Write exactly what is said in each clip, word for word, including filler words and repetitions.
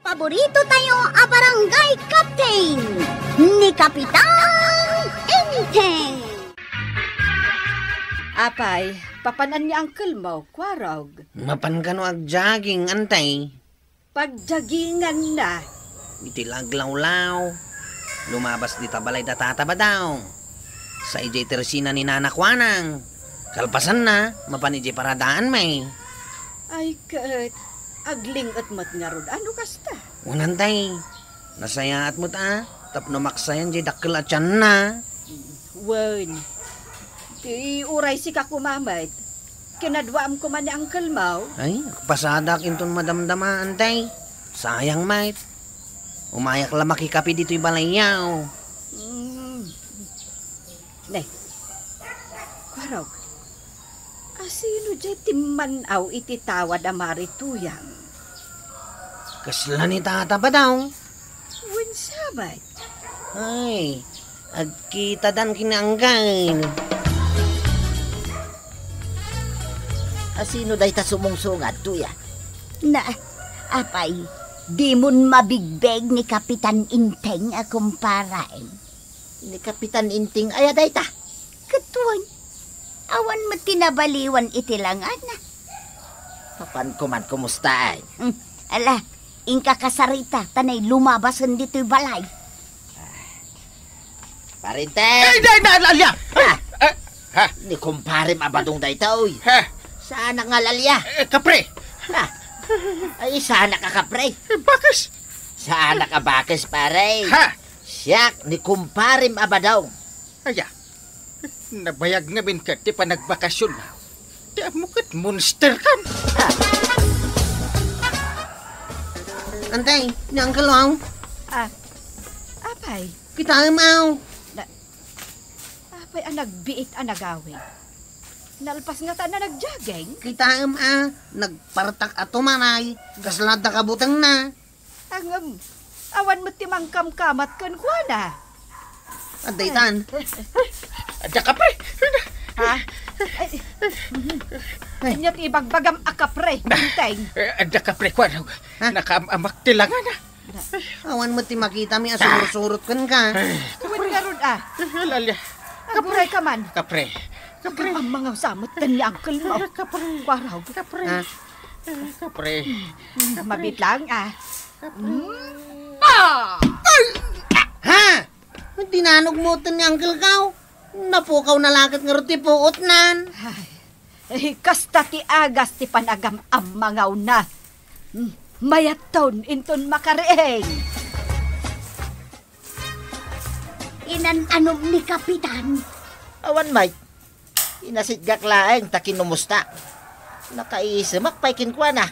Paborito tayo a barangay captain, ni Kapitan Enteng. Apay, papanan ni Uncle Mo, Kwarog? Mapan kano agjogging, Antay? Pagjoggingna. Iti laglawlaw, lumabas dita balay da Tata Badaw. Sa idiay tersina ni Nana Kuanang. Kalpasanna, mapan idiay paradaan, may. Ay, ket, agling-et met ngarud, ano kasta? Wen, Antay, nasayaat met a, tapno maksayan diay dakkel a tianna. Wen, ti uray sika koma met, kinaduaam koma ni Uncle Mo. Ay, agpasadak inton madamdama, Antay. Sayang met. Umayak la makikape ditoy balayyo. Mm. Ne, Kwarog, asino diay timman-aw iti tawad a Mari Tuyang? Kasla ni Tata Badaw. Wen, sabet. Ay, agkitadan ken ni Uncle. Asino dayta sumungsungad, Tuyang? Na, apay, dimon mabigbeg ni Kapitan Enteng a kumpare? Ni Kapitan Enteng aya dayta? Ket wen, awan met ti nabaliwan iti langana. Mapan koman kumustaen? Hmm, ala, inka kasarita, ta nay lumabasen ditoy balay. Pare Enteng! Ay, di, di, Lalia! Ha? Eh, ha? Ni kumparem a Badong dayta, oy. Ha? Saanak nga Lalia? Eh, kapre! Ha? Ay, saanak a kapre? Eh, bakes! Saanak a bakes, pare. Ha? Siak ni kumparem a Badong. Aya, nabayag ngamin ket ti panagbakasyon. Ti ammo ket monster kan. Antay, ni Uncle, aw. Ah, apay? Kitaem, aw. Na, apay a nagbiit a nagawid? Nalpas ngata a nagjogging? Kitaem a, nagpartak a tumaray, kasla adda kabutengna. Ngem, awan met ti mangkamkamat kenkuana. Adda itan. Adda kapre. Ha? Ay. Ay. Ania ti ibagbagam a kapre, Enteng? Eh, adda kapre, Kwarog. Ha? Nakaam-amak ti langana. Awan met ti makitami a sumursurot kenka. Ay. Wen ngarud a. Lalia. Aguray ka man. Kapre. Kapre. Agam-ammangaw sa met ken ni Uncle Mo. Kapre. Kwarog. Kapre. Ha? Eh, kapre. Mm, mabit lang, ah. Kapre. Mm. Ah! Ha? Dinanog mo ten ni Uncle Kao? Napukaw na laket ngarud ti puotnan. Ay, eh, kasta ti agas ti panagam-ammangawna. Mm, mayatton inton makariing. Inan-anom ni Kapitan. Awan, Mike. Inasitgak laeng ta kinumusta. Nakaisemak pay kenkuana.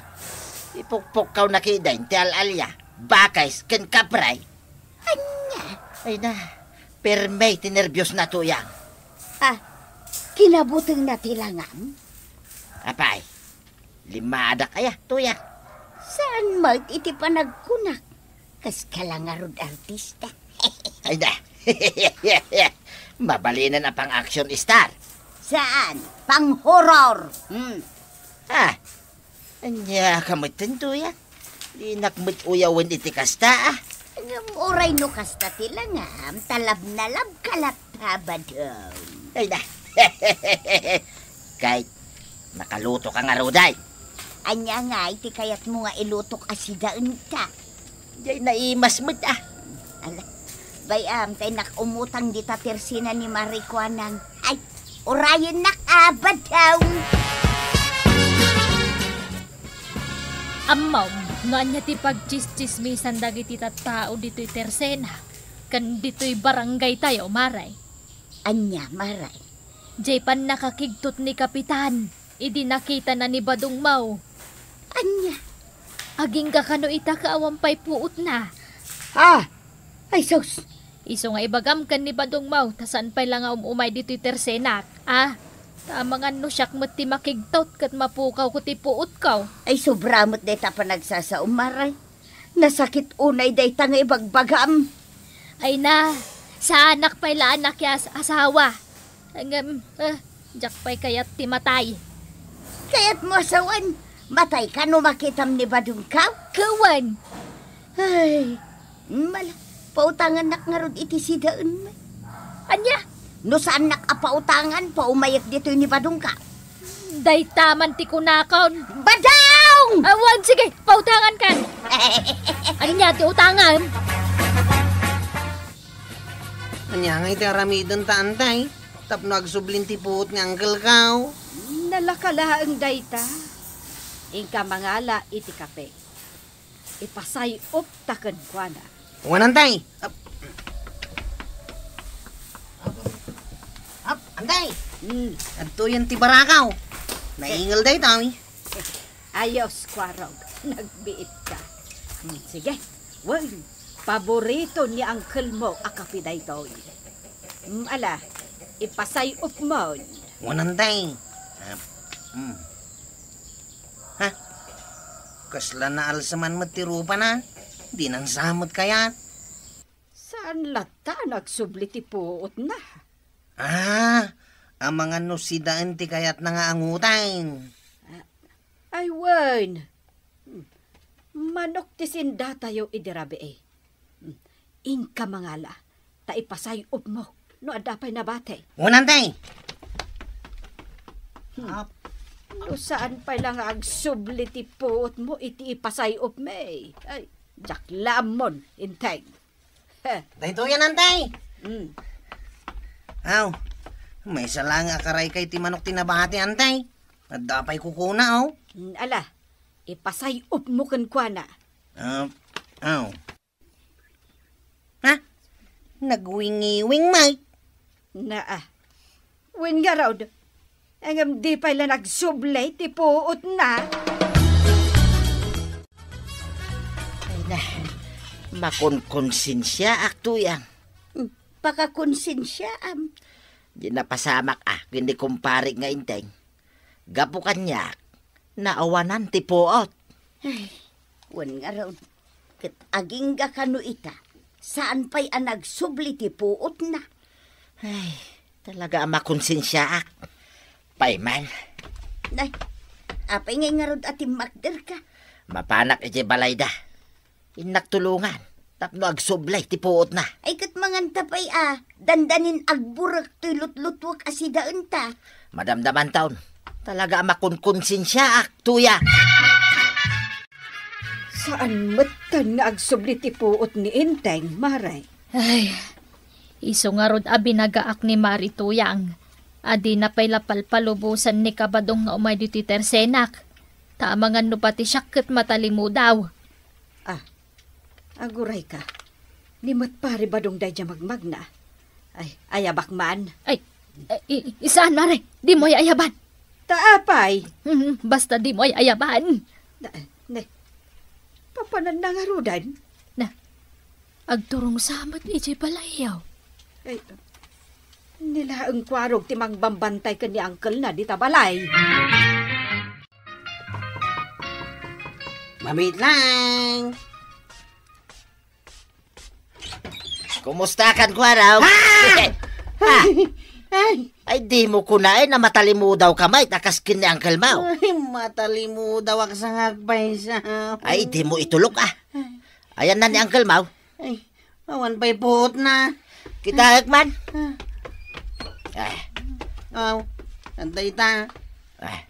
Ipukpukkawna kiden ti al-alia, bakes ken kapre. Ania? Ay na, perme ti nerbiosna, Tuyang. Ah, kinabutengna ti langam? Apay, limmaadak aya, Tuyang? Saan met iti panagkunak? Kas ka la ngarud artista. Ay na. Mabalinen a pang-action star. Saan? Pang-horror. Hmm. Ah, ania ka met, Tuyang? Dinak met uyawen iti kasta, ah. Ngem uray no kasta ti langam, ta love na love ka latta, Badong. Ay na. Kay, nakaluto ka ngarud, ay. Ania ngay ti kayatmo nga ilutok a sidaenta? Diay naimas met, ah. Ala, bay-am, tay nak umutang dita tersina ni Mari Kuanang. Ay, urayennak a, Badong. Ammom no ania ti pagtsistsismisan dagiti tattao ditoy tersena ken ditoy barangaytayo, Mare? Ania, Mare? Jay pannakakigtot ni Kapitan idi nakitana ni Badong Maw. Ania? Agingga kano ita ket awan pay puotna. Ah! Ay, sus! Isu nga ibagam ken ni Badong Maw, ta saan pay la nga um-umay ditoy tersenak, a? Ta amangan no siak met ti makigtot ket mapukawko ti puotko. Ay, sobra met dayta a panagsasao, Mare. Nasakit unay dayta nga ibagbagam. Ay na, saanak pay la a nakias-asawa. Ngem, eh, diak pay kayat ti matay. Kayatmo a sawen, matayka no makitam ni Badongko? Ket wen, Ay, mala, pautangannak ngarud iti sidaenmi. Ania? No saannak a pautangan, paumayek ditoy ni Badongka. Dayta man ti kunakon. Badong! Awan, sige, pautangankan. Ania ti utangan? Ania nga iti aramidenta, Antay? Tapno agsublin ti puot ni Uncle Kao? Nalaka laeng dayta. Inka mangala iti kape. Ipasay-op ta kenkuana. Wen, Antay! Ap-, ap-, Antay! Hmm. Adtoyen ti barakaw. Naingel dayta, eh. Ayos, Kuarog. Nagbiit ka. Hmm, sige. Wen, paborito ni uncle mo a kape daytoy. Hmm, ala, ipasay-op mo. Wen, Antay. Ap-, hmm. Ha? Kasla naalsa man met ti rupana? Dinan sa met kayat? Saan latta a nagsubli ti puotna? Ah, amangan no sidaen ti kayatna nga anguten. Ay, wen. Manok ti sindatayo idi rabii. Inka mangala, ta ipasay-opmo no adda pay nabati. Wen, Antay! Hmm. Ap-, no saan pay la nga agsubli ti puotmo iti ipasay-opmi. Ay, diak la ammon, Enteng. Heh. Daytoyen, Antay! Hmm. Aw, maysa la nga akaraykay ti manok ti nabati, Antay. Adda pay kukuna, aw. Hmm, ala, ipasay-opmo kenkuana. Ah, aw. Ha? Nagwingiwing met? Naa. Wen ngarud, ngem di pay la nagsubli ti puotna. Ay na, makonkonsensiaak, Tuyang. Hmm, pakakonsensiaam. Di napasamak a ken ni kumpare nga Enteng. Gapu kaniak, naawanan ti puot. Ay, wen ngarud, ket agingga kano ita, saan pay a nagsubli ti puotna. Ay, talaga a makonsensiaak. Pay man. Nay, apay ngay ngarud a timmakderka? Mapanak idiay balayda. Innak tulongan tapno agsubli ti puotna. Ay, ket manganta pay a, dandanin agburek toy lutlutuek a sidaenta. Madamdamantaon, talaga a makonkonsensiaak, Tuya. Saan metten nga agsubli ti puot ni Enteng, Mare? Ay, isu ngarud a binagaak ni Mare Tuyang, a dina pay la palpalubosan ni Kabadong nga umay ditoy tersenak. Ta amangan no pati siak ket matalimudaw. Ah, agurayka. Ni met Pare Badong daydiay magmagna. Ay, ayabak man. Ay, eh, i-, i-, saan, Mare? Dimo ay ayaban. Ta apay? Mhm, basta dimo ay ayaban. Na, ne, papananna ngaruden? Na, agturong sa met idiay balayyo. Ay, ni laeng Kuarog ti mangbambantay ken ni uncle-na dita balay. Mabiit laeng. Kumustakan, Kuarog? Ah! Ah! Ay, ay. Ay, dimo kunaen a matalimudawka met a kas ken ni uncle mo. Ay, matalimudawak sa nga agpaysa. Ay, dimo itulok, ah. Ay. Ayanna ni uncle mo. Ay, awan pay puotna. Kitaek man. Ah. Ah. Aw, adda ita. Ah.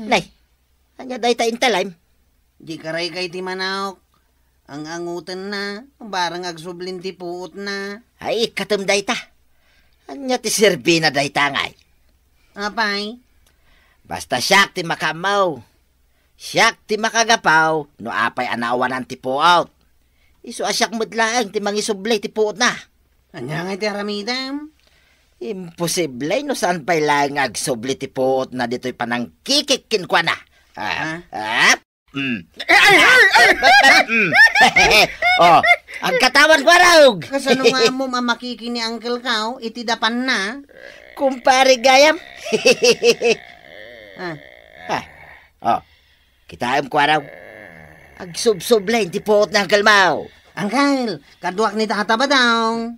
Nay, ania dayta intalem? Di karaykay ti manok. Ang-angutenna, barang agsublin ti puotna. Ay, ikkatem dayta. Ania ti serbina dayta ngay? Apay? Basta siak ti makaammo. Siak ti makagapu no apay a naawanan ti puot. Isu a siak met laeng ti mangisubli ti puotna. Ania ngay ti aramidem? Imposible no saan pay laeng nga agsubli ti puotna ditoy panangkikik kenkuana. Ah, Ha? ah, mm. Ay, ay, ay, ay! Mm. Oh, agkatawan, Kuarog. Kasano nga ammom a makiki ni Uncle Kao iti dapanna? Kumpare gayam. Ah. Ah. Oh. Kitaem, Kuarog. Agsubsubli ti puot ni Uncle mo. Uncle, kaduak ni Tata Badong.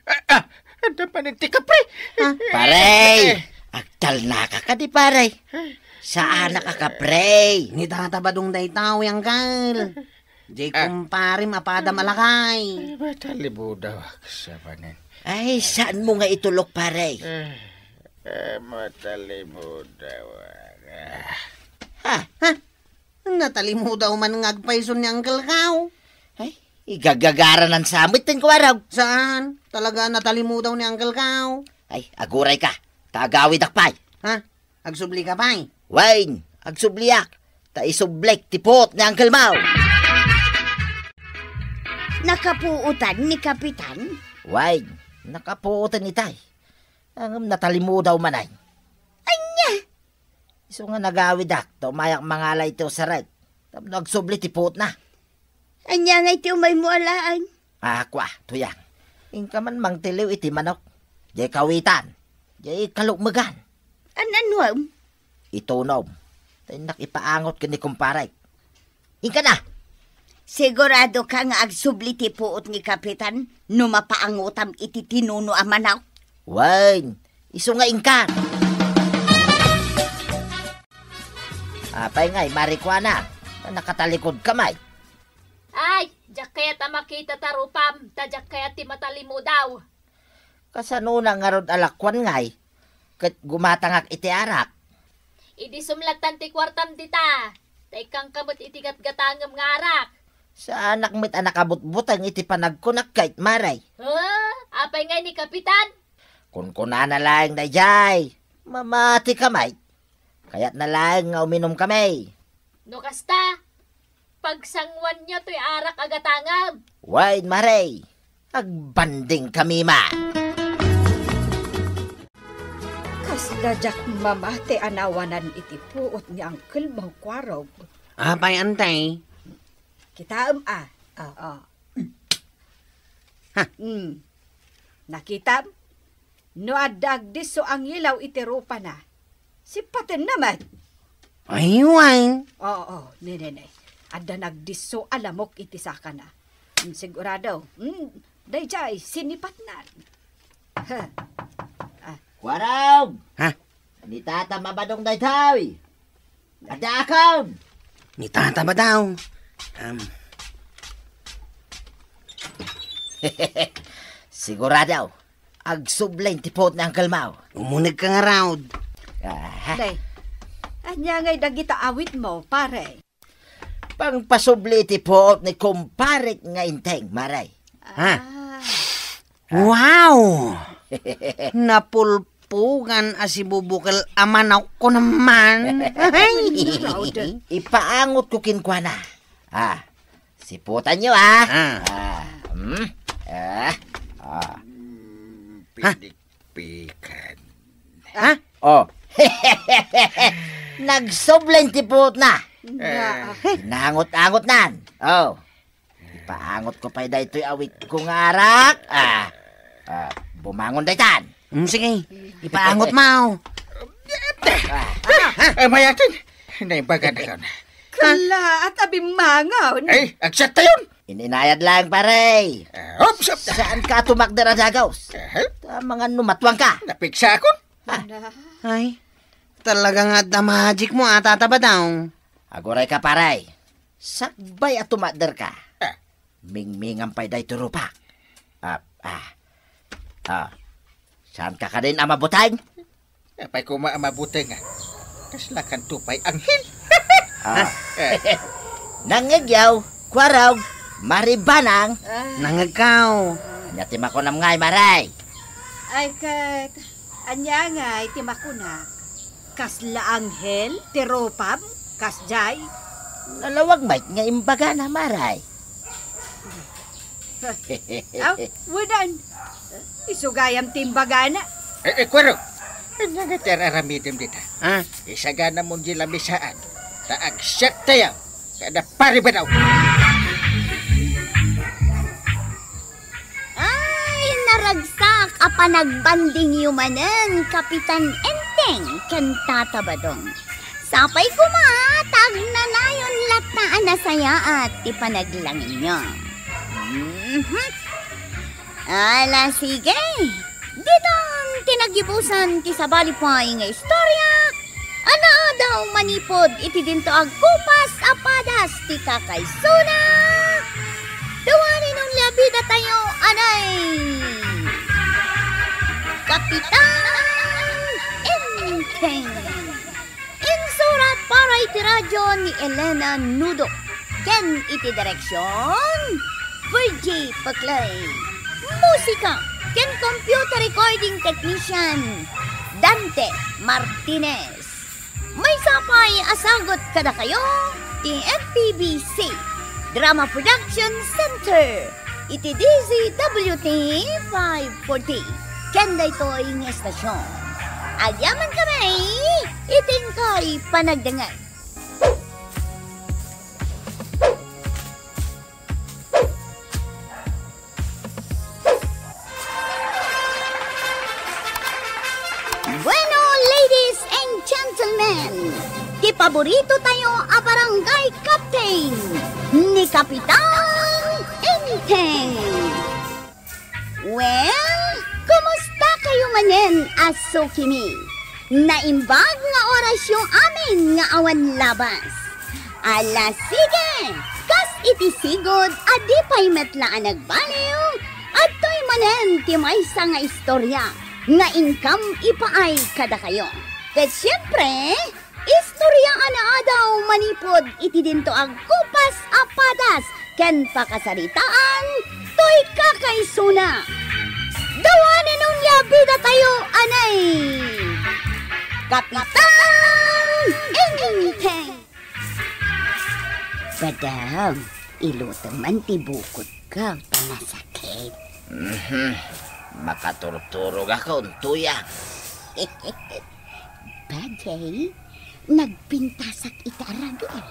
Ah, ah, adda manen ti kapre. Ah. Pare, agtalnaka kadi, pare. Saanak a kapre. Ni Tata Badong dayta, Uncle. Di Ah. Kumparim a padam a lakay. Ay, matalimudaw ak sa panen. Ay, saan mo nga itulok, pare? Eh, eh, matalimudaw ak. Ah. Ha? Ha? Natalimudaw man nga agpayson ni Uncle Kao. Ay, igagagaranan sa met ti kuarog. Saan? Talaga natalimudaw ni Uncle Kao. Ay, aguray ka. Ta agawidak pay. Ha? Agsubli ka pay? Wen, agsubliak. Ta isublek ti puot ni Uncle Mao. Nakapuotan ni Kapitan? Wen, nakapuotan itay. Ngem natalimudaw man ay. Ania? Isu nga nagawidak, ta umayak mangala iti usarek. Tapno agsubli ti puotna. Ania ngay ti umaymo alaen? Ah, kua, Tuyang. Inka man mangtiliw iti manok. Diay kawitan. Diay kalukmegan. An-anuem? Itunom. Ta innak ipaangot ken ni kumparek. Inka na! Sigurado ka nga agsubli ti puot ni Kapitan no mapaangotam iti tinuno a manok? Wen, isu nga inka. Apay ngay, Marikuana? Nakatalikod ka may? Ay, diak kayat a makita ta rupam, ta diak kayat ti matalimudaw. Kasanona ngarud a lakuan ngay, ket gumatangak iti arak? Idi sumlattan ti kuartam dita, ta ikkanka met iti gatgatangem nga arak. Saanak met a nakabutbuteng iti panagkunak ket, Mare. Ha? Apay ngay ni Kapitan? Kunkunana laeng daydiay. Mamati ka met. Kayatna laeng nga uminumkami. No kasta, pagsanguanyo toy arak a gatangem. Wen, Mare, agbanding kami man. Kasla diak mamati a nawanan iti puot ni Uncle Mao Kuarog. Apay, Ante? Kitaem a. Ah, ah. Ha? Hmm. Nakitam? No adda agdisso a ngilaw iti rupana, sippatenna met. Ay, wen. Oo, ne, ne, ne. Adda nagdisso a lamok iti sakana. Mm, sigurado. Mm, daydiay, sinipatnan. Ha. Ah. Kuarog! Ha? Ni Tata Mabadong daytoy. Adda akon. Ni Tata Mabadong. Um. Sigurado. Agsubli ti puot ni Uncle Mao. Umuneg ka ngarud. Aha. Day, ania ngay dagita awitmo, pare? Pangpasubli ti puot ni kumparek nga Enteng, Mare. Ha? Ah. Wow! Napulpugan a sibubukel a manok ko naman. Ay! Ipaangotko kenkuana. Ah, siputanyo, ah. Ah. Ah, hmm? Ah, ah. Ha? Pinikpikan. Ha? Oh. Nagsubli ti puotna. Nga. Inangot-angotnan. Oh. Ipaangotko pay daytoy awitko nga arak. Ah. Ah, bumangon daytan. Mm, sige. Ipaangot mo. Ah. Eh, mayatin. Naibagan ako na. Kalaat a bimmangon. Ay, agsat tayon. Ininayad lang, pare. Ah, oops, oops. Saan ka tumakder a dagaws? Eh? Ta mangan no matwang ka. Napigsa akon. Ah. Ay, talaga nga adda magic mo, ah, Tata Badong. Aguray ka, pare. Sakbay a tumakder ka. Ah. Mingmingan pay daytoy rupak. Ah, ah. Ah. Saan ka kadin a mabuteng? Apay koma a mabuteng, ah. Kasla kanto pay anghel. Ah. Eh. Nangngegyaw, kuarog, maribanang. Ah. Nangngegkaw. Ania ti makunam ngay, Mare? Ay, ket, ania ngay ti makunak? Kasla anghel ti rupam, kasjay? Nalawag met nga imbagana, Mare. Aw, wedan. Isu gayam ti imbagana. Eh, eh, kuarog. Ania nga ti ar-aramidem dita? Ah? Isaganamon di lamisaan. Ta agsat tayo. Kada paribenaw. Ay, naragsak a panagbandingyo manen, Kapitan Enteng ken Tata Badong. Sapay koma ta agnanayon latta a nasayaat ti panaglangenyo. Mhm. Ala, sige. Ditan ti nagibusan ti sabali pay nga istorya a naadaw manipud iti dinto agkupas a padas ti kakaisuna. Tan Enteng. Insurat para iti radio ni Elena Nudo. Ken iti direksion, Virgie Paclay. Musika ken computer recording technician, Dante Martinez. Maysa pay a sagut kadakayo ti F P B C Drama Production Center iti D Z W T five forty. Ken daytoy nga estasion, agyamankami iti inkay panagdengngeg. Bueno, ladies and gentlemen, ti paborito tayo a barangay captain, ni Kapitan Enteng. Well, kumusta kayo manen a sukimi? Naimbag nga orasyo amin nga awan labas. Ala, sige! Kas iti sigud a di pay met la a nagbaliw, adtoy manen ti maysa nga istorya nga inkam ipaay kadakayo. Ket siempre, istorya a naadaw manipud iti dinto a gupas a padas ken pakasaritaan toy kakaisuna. Dawanen onia bidatayo, anay! Kapitan Enteng! Badang, ilutem man ti bukod ko, ta nasakit. Mhm. Makaturturog ako, Tuyang. Baday, nagpintasak ita a ragel.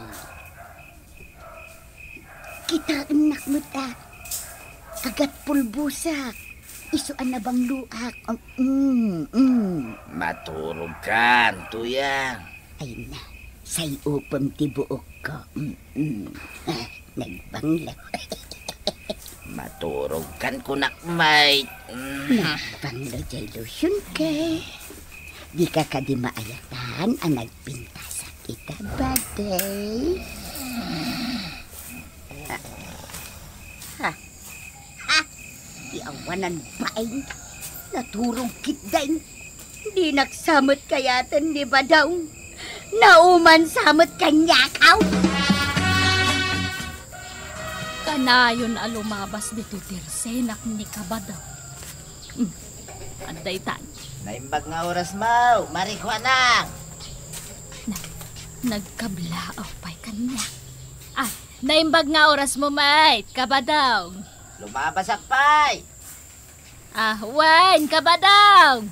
Kitaennak met a kagat pulbosak, isu a nabangloak. Mm, mm. Maturogkan, Tuyang. Ay na, say upem ti buokko. Mm, mm. Ah, nagbanglo. Maturogkan kunak, mate. Mm. Nagbanglo jay lotion kay. Dika kadi maayatan a nagpintasak ita, Baday? Ha? Ha? Ti awanan bain. Naturog ketdin. Dinak sa met kayaten ni Badong. Nauman sa met kaniak. Kanayon a lumabas ditoy tersenak ni Kabadong. Hmm. Adda itan. Naimbag nga orasmo, Mare Kuanang. Na, nagkablaaw pay kaniak. Ah, naimbag nga orasmo met, Kabadong. Lumabasak pay. Ah, wen, Kabadong.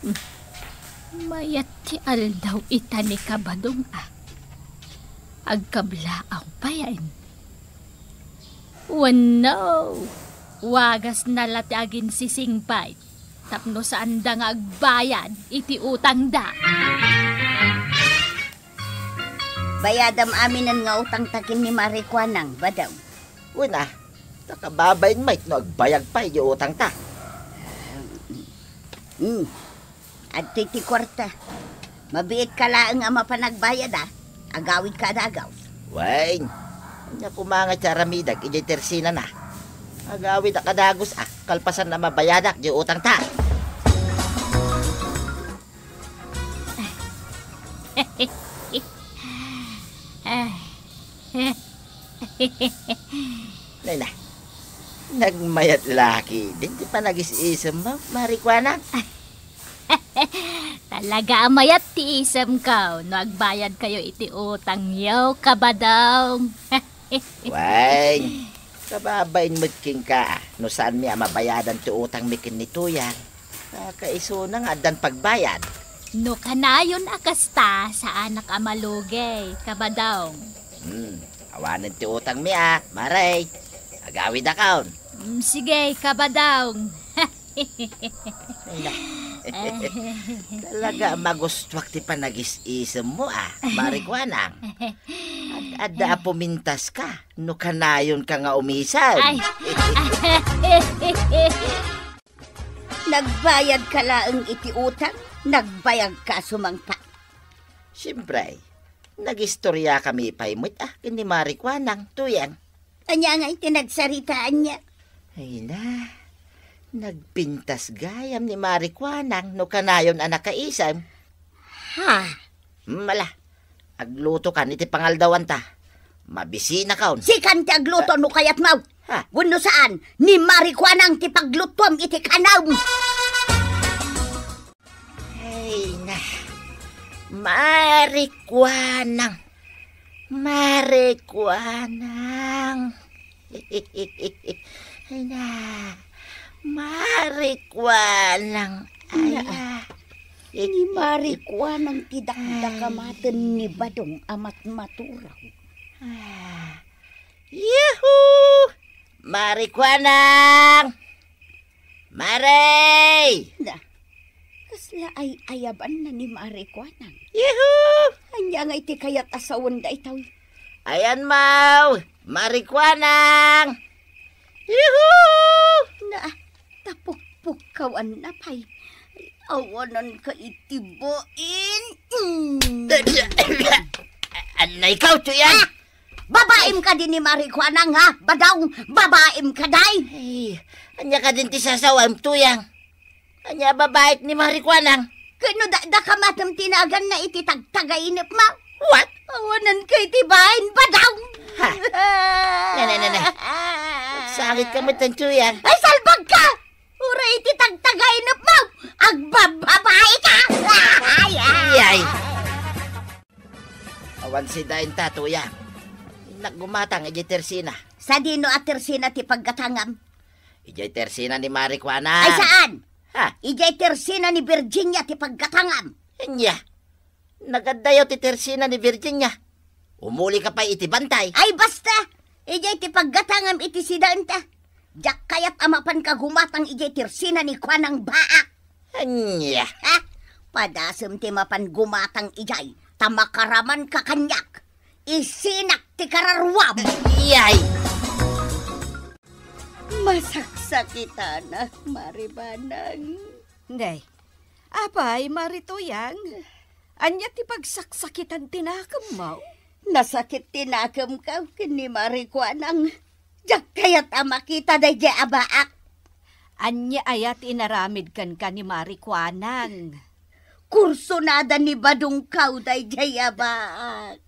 Hmm. Mayat ti aldaw ita ni Kabadong, ah. Agkablaaw pay. Wenno, wagasna la ti aginsisingpet tapno saanda nga agbayad iti utangda. Bayadam aminen nga utangta ken ni Mare Kuanang, Badong. Wen a, ta kababain met no agbayag pay di utangta. Hmm. Adtoy ti kuarta. Mabiitka laeng a mapan agbayad, a. Agawidka a dagus. Wen, ania koma nga ti aramidek idiay tersenana? Agawidak a dagus, a, kalpasan a mabayadak di utangta. Nay na, nagmayat la ketdin ti panagis-isemmo, Mare Kuanang. Talaga a mayat ti isemko no agbayadkayo iti utangyo, Kabadong. Wen, kababain met kenka no saanmi a mabayadan ti utangmi ken ni Tuyang. Kakaisuna nga addan pagbayad. No kanayon a kasta, saanak a malugey, Kabadong. Hmm, awanen ti utangmi a, Mare. Agawidakon. Mm, sige, Kabadong. Ay na. Talaga a magustuak ti panagis-isemmo a, Mare Kuanang. Ad-, adda a pumintaska no kanayonka nga umisem. Ay. Nagbayadka laeng iti utang, nagbayagka a sumangpet. Siempre, nagistoriakami pay met a ken ni Mare Kuanang, Tuyang. Ania ngay ti nagsaritaanna? Ay na, Nagpintas gayam ni Mari Kuanang no kanayon a nakaisem. Ha? Mala, aglutokan iti pangaldawanta. Mabisinakon. Sikan ti agluto no kayatmo. Ha? Wenno saan, ni Mari Kuanang ti paglutuam iti kanam. Ay na, Mari Kuanang. Mari Kuanang. Ay na, Mari Kuanang. Ay na. Ni Mari Kuanang ti dakdakamaten ni Badong a matmaturaw. Ah. Yuhu! Mari Kuanang! Mari! Na, kasla ay-ayabanna ni Mari Kuanang. Yuhu! Ania ngay ti kayat a sawen daytoy? Ayan, maw! Mari Kuanang! Yuhu! Na, tapukpukkaw, anna pay. Awanan ka iti bain. Mm. Anna ikaw, Tuyang? Ah! Babaim kadi ni Mari Kuanang, ha? Badong, babaim kadi? Ay, ania kadin ti sasawaem, Tuyang? Ania a babaik ni Mari Kuanang? Ket no da, dakamatem ti naganna iti tagtagainepmo. What? Awanan ka iti bain, Badong. Ha? Ne, ne, ne, ne. Agsakit ka met, Tuyang. Ay, salbag ka! Uray iti tagtagainepmo, agbababaika! Ay, ay. Iyay. Awan sidainta, Tuyang. Innak gumatang idiay tersina. Sadino a tersina ti paggatangam? Idiay tersina ni Mari Kuanang. Ay, saan? Ha? Idiay tersina ni Virginia ti paggatangam. Ania? Nagaddayo ti tersina ni Virginia. Umuli ka pay iti bantay. Ay, basta! Idiay ti paggatangam iti sidaenta. Diak kayat a mapanka gumatang idiay tersina ni Kuanang, baak. Ania? Ha? Padasem ti mapan gumatang idiay, ta makaramanka kaniak. Isinak ti kararuam. Iyay! Masaksakitanak, Mari Banang. Nay, apay, Mari Tuyang? Ania ti pagsaksakitan ti nakemmo? Nasakit ti nakemko ken ni Mari Kuanang. Diak kayat a makita daydiay a baak. Ania aya ti inaramid kenka ni Mari Kuanang? Kursonada ni Badongko daydiay a baak.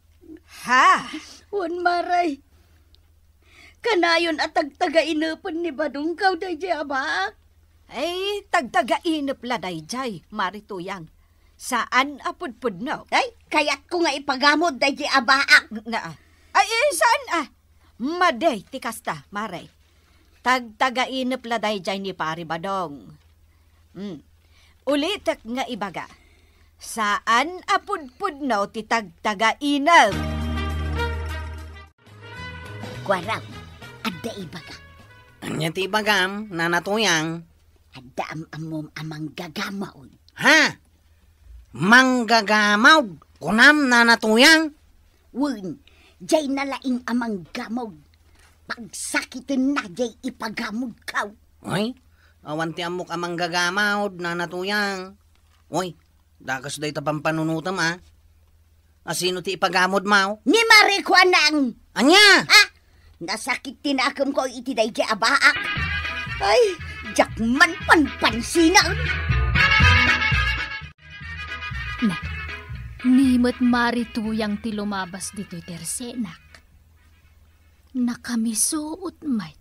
Ha? Wen, Mari. Kanayon a tagtagainepen ni Badongko daydiay a baak. Ay, tagtagainep la daydiay, Mari Tuyang. Saan a pudpudno. Ay, kayatko nga ipagamod daydiay a baak. Na, ay, eh, saan a? Madi ti kasta, Mari. Tagtagainep la daydiay ni Pari Badong. Hmm. Ulitek nga ibaga, saan a pudpudno ti tagtagainep. Kuarang, adda ibaga. Ania ti ibagam, Nana Tuyang? Adda am-ammom a manggagamod. Ha? Manggagamod? Kunam, Nana Tuyang? Wen, diay nalaing a manggamod. Pagsakitenna diay ipagamodko. Ay, awan ti ammok a manggagamod, Nana Tuyang. Oy, dakes dayta pampanunotem, a. A sino ti ipagamodmo? Ni Mari Kuanang. Ania? Ah, nasakit ti nakemko iti daydiay a baak. Ay, diak man panpansinan. Na, ni met Mari Tuyang ti lumabas ditoy tersenak. Nakamisuot met.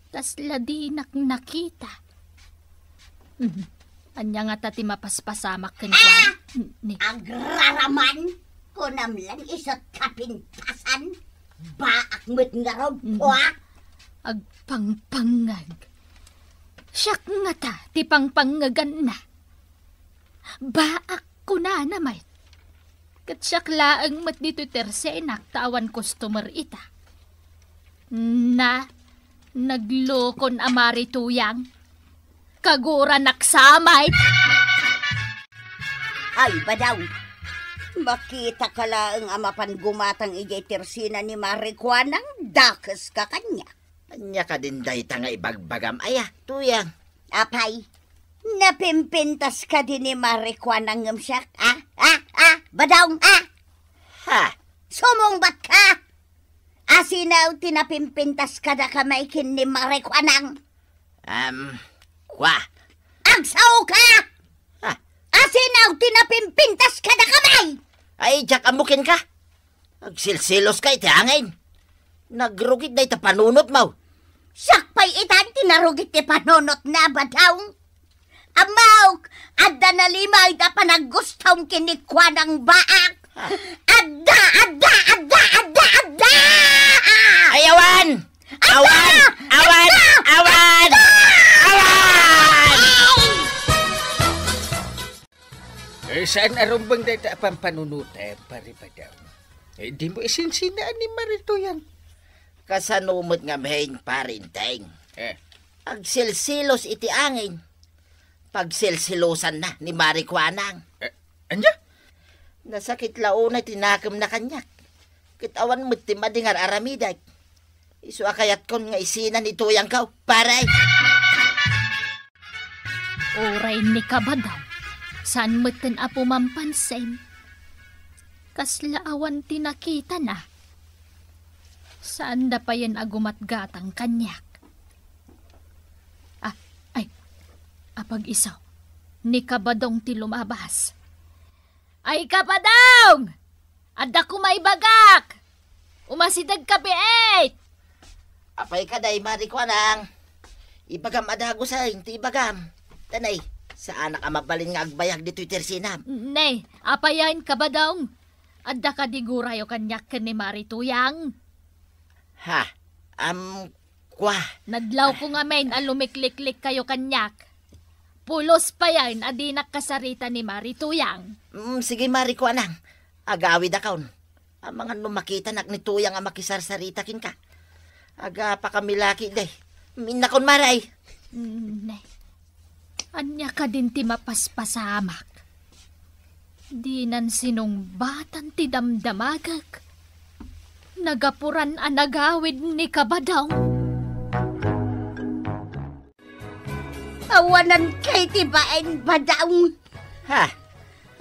Kasla dinak nakita. Mhm. Ania ngata ti mapaspasamak kenkuana? Ah! Ni- Agraraman! Kunam lang isu ti kapintasan. Baak met ngarud, Mhm. Pua! Agpangpangngeg. Siak ngata ti pangpangngeganna. Baak kunana met. Ket siak laeng met ditoy tersenak ta awan customer ita. Na, naglokon a Mari Tuyang. Kaguranak sa met. Ay, Badaw. Makitaka laeng a mapan gumatang idiay tersina ni Mari Kuanang, dakeska kaniak. Ania kadin dayta nga ibagbagam aya, Tuyang? Apay, napimpintas kadi ni Mari Kuanang ngem siak? Ah, ah, ah, Badaw, ah! Ha? Sumungbat ka! Asino ti napimpintas kadaka maikkan ni Mari Kuanang? Am, kwa. Agsaoka! Ah. Asino ti napimpintas kadakami? Ay, diak ammo kenka. Agsilsiloska iti angin. Nagrugit dayta panunotmo. Siak pay itan ti narugit ti panunotna, Badong. Ammok, adda nalimay da panaggustom ken ni Kuanang Baak. Ah. Adda, adda, adda, adda, adda! Ay, awan! Awan! Awan! Awan! Awan! Eh, saan a rumbeng dayta a pampanunotem, Pari Badong? Eh, dimo isinsinaan ni Mari Tuyang. Kasano met ngamin, Pari Enteng? Eh. Agsilsilos iti angin. Pagsilsilosanna ni Mari Kuanang. Eh, ania? Nasakit la unay ti nakemna kaniak. Ket awan met ti madi nga ar-aramidek. Isu a kayatkon nga isina ni Tuyangko, pare. Uray ni Kabadong, saan metten a pumampansin. Kasla awan ti nakitana. Saanda payen a gumatgatang kaniak. Ah, ay, apag-isu, ni Kabadong ti lumabas. Ay, Kabadong! Adda koma ibagak! Umasidegka, biit! Apay kadi, Mari Kuanang? Ibagam a dagus ti ibagam. Ta nay, saanak a mabalin nga agbayag ditoy tersinam. Nay, apayen, Kabadong? Adda kadi gurayo kaniak ken ni Mari Tuyang? Ha? Am, Kwa. Nadlawko ngamin a lumikliklikkayo kaniak. Pulos payen a dinak kasarita ni Mari Tuyang. Mm, sige, Mari Kuanang. Agawidakon. Amangan no makitanak ni Tuyang a makisarsarita kenka. Agapakami la ketdi. Minnakon, Mari. Mm, ne. Ania kadin ti mapaspasamak? Dinan sinungbatan ti damdamagek. Nagapuran a nagawid ni Kabadong. Awanan kay ti bain, Badong. Ha?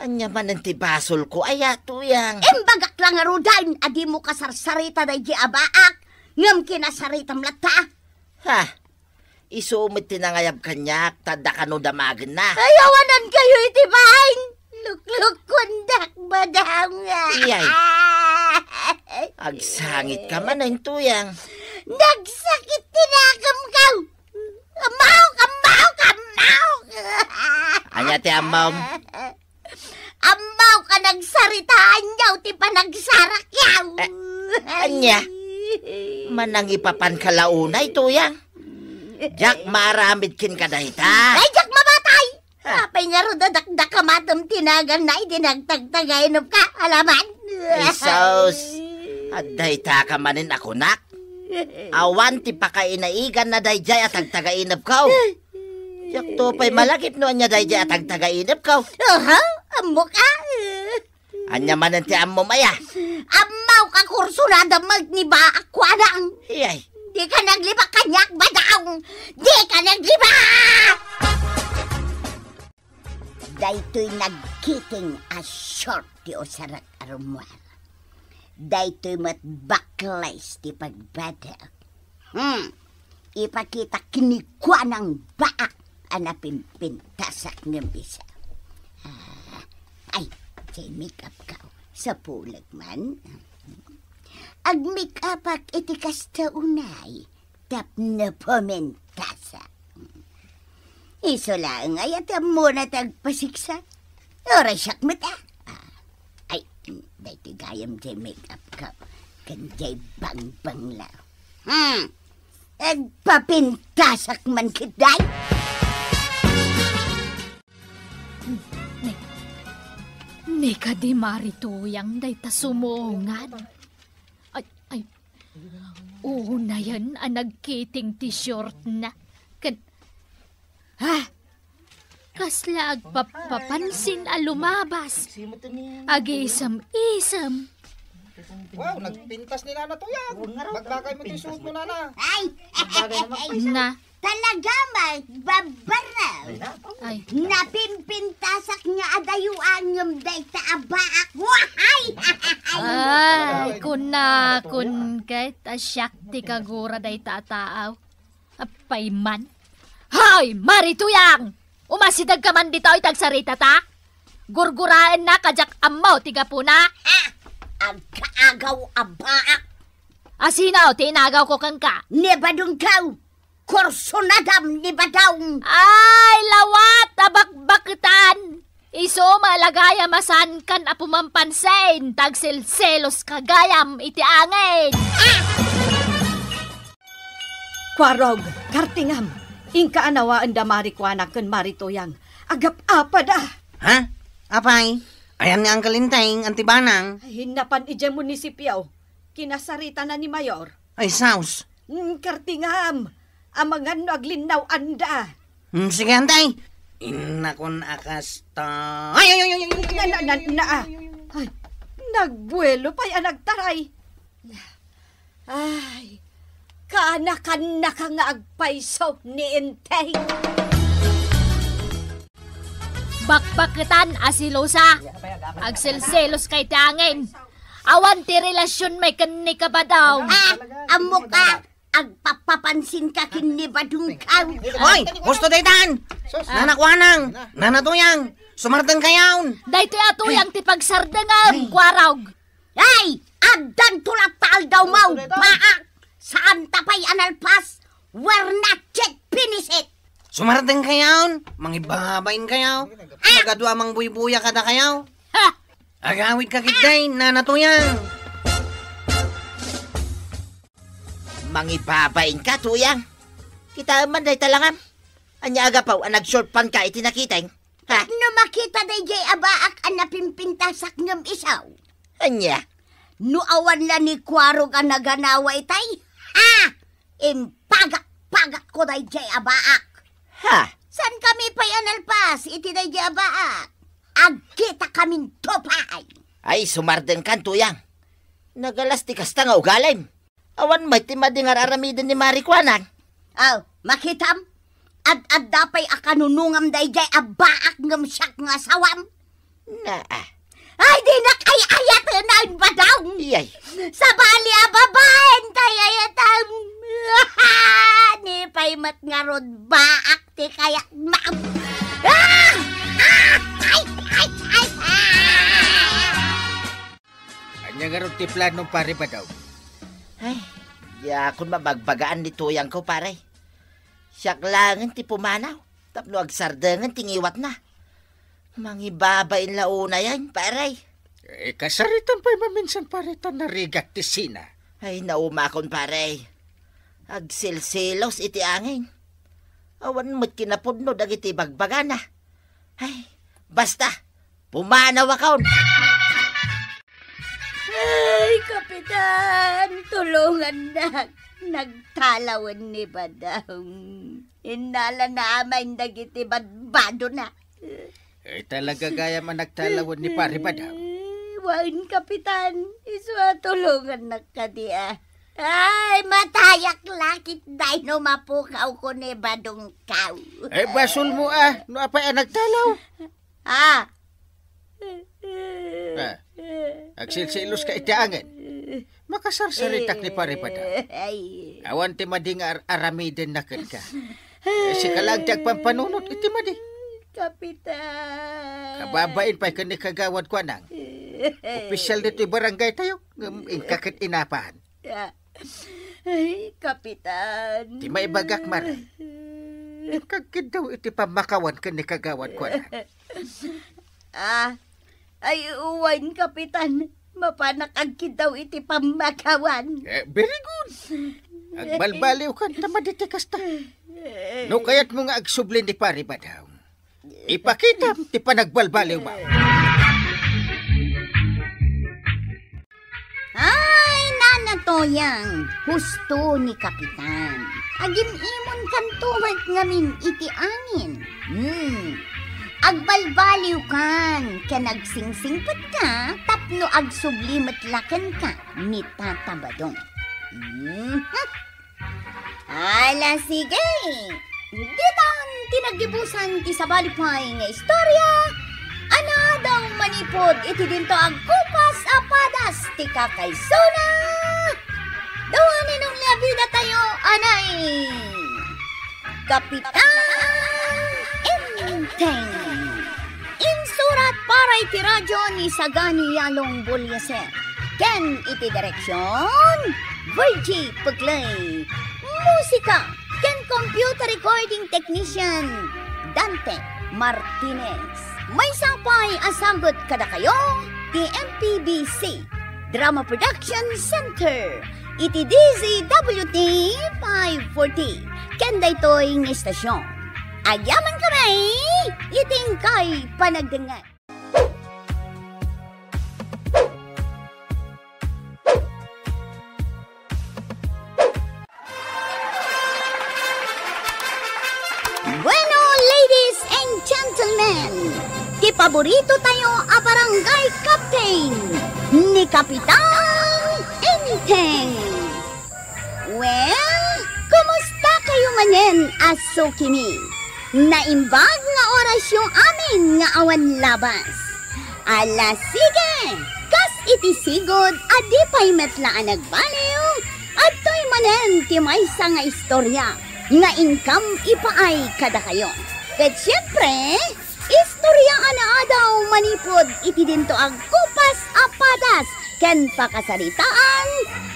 Ania manen ti basolko, aya, Tuyang? Imbagak la ngaruden a dimo kasarsarita daydi a baak, ngem kinasaritam latta. Ha? Isu met ti nangayab kaniak, ta adda kano damagenna. Ay, awanan kayo iti bain. Luklukkondak, Badong. Iyay. Agsangit ka manen, Tuyang. Nagsakit ti nakemko. Ammok, ammok, ammok. Ania ti ammom? Ammok a nagsaritaanyo ti panagsarakyo. Eh, ania? Manangipapanka la unay, Tuyang? Diak maaramid kenka dayta. Ay, diak mamatay! Ha? Apay ngarud a dakdakamatem ti naganna idi nagtagtagainupka, alaman? Ay, sus! Adda dayta ka manen a kunak? Awan ti pakainaiganna daydiay a tagtagainupko. Diakto pay malagip no ania daydiay a tagtagainupko. Aha, ammok a. Ania manen ti ammom aya? Ammok a kursunada met ni Baak Kuanang. Iyay. Dika naglibak kaniak, Badong. Dika naglibak! Daytoy nagkiting a short ti usarek a rummuar. Daytoy met bakles ti pagbadek. Hmm. Ipakitak ni Kuanang Baak a napimpintasak ngem isu. Ah, ay, say make-up ka. Sapulek man. Ag-make-upak iti kasta unay. Tapno pumintasa. Isu laeng aya ti ammona ti agpasiksak. Uray siak met a. Ah, ay, daytoy gayam jay make-up ko. Ken jay bangbang la. Hmm. Agpapintasak man ketdi. Ni, ni kadi Mari Tuyang dayta sumungad. Ay, ay. Unayen a nagkiting ti shortna. Ken, ha? Kasla agpappapansin a lumabas. Agisem-isem. Wow, nagpintas ni Nana Tuyang. Magbagay mo ti suot mo, Nana. Ay! Magbagay naman ko. Na. Talaga, magbabaraw. Ay. Napimpintasak nga adayo ngem dayta a baak. Wahay! Ay, kunakon ket a siak ti kagura dayta a taaw. Apay man, Hoy, Mari Tuyang! Umasidegka man ditoy ta agsaritata? Gurguraennak a diak ammo ti gapuna. Ah! Agkaagaw a baak! A sino ti inagawko kenka? Ni Badongko! Kursunadam ni Badong! Ay, lawat a bakbaketan! Isu met la gayam a saankan a pumampansin ta agselseloska gayam iti angin! Ah! Kuarog, kartingam, inka a nawaen da Mari Kuanang ken Mari Tuyang. Agap-apada! Ha? Apay? Ayan nga Uncle Enteng, Auntie Banang. Ay, napan idiay munisipio. Kinasaritana ni Mayor. Ay, saus. Mm, kartingam. Amangan no aglinnaw-anda. Mm, sige, Auntie. Innakon a kasta. Ay, ay, ay, ay, ay, ay. Na, na, na, na, ah. Ay, nagbuelo pay a nagtaray. Ay, kaanakannaka nga agpayso ni Enteng. Bakbaketan a selosa. Agselseloska iti angin. Awan ti relasionmi ken ni Kabadong. Ah, ammok a, agpapapansinka ken ni Badongko. Hoy, husto daytan! Nana Kuanang, Nana Tuyang, sumardengkayon. Daytoy a tuyang ti pagsardengem, Kuarog. Ay, addanto latta aldawmo, baak! Saanta pay a nalpas, we're not yet finished! Sumardengkayon, mangibabainkayo. Ah! Magadua a mangbuybuya kadakayo. Ha! Agawidka ketdi, Nana Tuyang. Mangibabainka, Tuyang. Kitaem man dayta langam. Ania a gapu a nagshort pant ka iti nakiteng? Ha? No makita daydiay a baak a napimpintasak ngem isu. Ania? No awan la ni Kuarog a naganawa itay, ha? Impagak-pagakko daydiay a baak. Ha? Saankami pay a nalpas iti daydiay a baak? Agkitakaminto pay. Ay, sumardengkan, Tuyang. Nagalas ti kasta nga ugalim. Awan met ti madi nga ar-aramiden ni Mari Kuanang. Aw, makitam? Ad-adda pay a kanunongam daydiay a baak ngem siak nga asawam? Naa. Ay, dinak ay-ayaten a Badong! Iyay. Sabali a babaen tay ayatem. Ni pay met ngarud baak ti kayatmo. Ah! Ah! Ay, ay, ay, ay! Ania ngarud ti planom, Pare Badong? Ay, diakon mabagbagaan ni tuyangko, pare. Siak laengen ti pumanaw tapno agsarengen ti ngiwatna. Mangibabain la unayen, pare. Eh, kasaritam pay maminsan, pare, ta narigat ti sina. Ay, naumakon, pare. Agsilsilos iti angin. Awan met kinapudno dagiti bagbagana. Ay, basta, pumanawakon. Ay, Kapitan, tulongannak. Nagtalawen ni Badong. Innalana amin dagiti badbadona. Eh, talaga gayam a nagtalawen ni Pare Badong. Eh, wen, Kapitan, isu a tulongannak kadi a. Ay, matayak la ketdi no mapukawko ni Badongko. Eh, basolmo a, no apay a nagtalaw? Ah. Ah, agsilsiloska iti angin. Makasarsaritak ni Pare Badong. Ay. Awan ti madi nga ar-, aramidenna kenka. Eh, sika laeng ti agpampanunot iti madi. Kapitan. Kababain pay ken ni Kagawad Kuanang. Opisyal ditoy barangaytayo, ngem inka ket inapan. Ah. Ay, Kapitan. Ti maibagak, Mare. Kagkiddaw iti pammakawan ken ni Kagawad Kuanang. Ah, ay, wen, Kapitan. Mapanak agkiddaw iti pammakawan. Eh, very good. Agbalbaliwkan ta madi ti kasta. No kayatmo nga agsubli ni Pare Badong, ipakitam ti panagbalbaliwmo. Ay, Nana Toyang, husto ni Kapitan. Agim-imonkanto met ngamin iti angin. Hmm. Agbalbaliwkan ken agsingsingpetka tapno agsubli met la kenka ni Tata Badong. Hmm. Ala, sige. Ditan ti naggibusan ti sabali pay nga istorya a naadaw manipud iti dinto agkupas a padas ti kakaisuna. Dua ni Nong Leabidatayo, anay, Kapitan Teng. Insurat para iti radyo ni Sagani Yalong Buliaser. Ken iti direksyon, Virgie Pugley. Musika ken computer recording technician, Dante Martinez. Maysa pay a sagut kadakayo ti M P B C Drama Production Center iti D Z W T five forty ken daytoy nga istasyon. Agyaman kami iti inkay panagdengngeg. Bueno, ladies and gentlemen, ti paborito tayo a barangay captain, ni Kapitan Enteng. Well, kumusta kayo manen a sukimi? Naimbag nga orasyo amin nga awan labas. Ala, sige! Kas iti sigud a di pay met la a nagbaliw, adtoy manen ti maysa nga istorya nga inkam ipaay kadakayo. Ket siempre, istorya a naadaw manipud iti dinto agkupas a padas ken pakasaritaan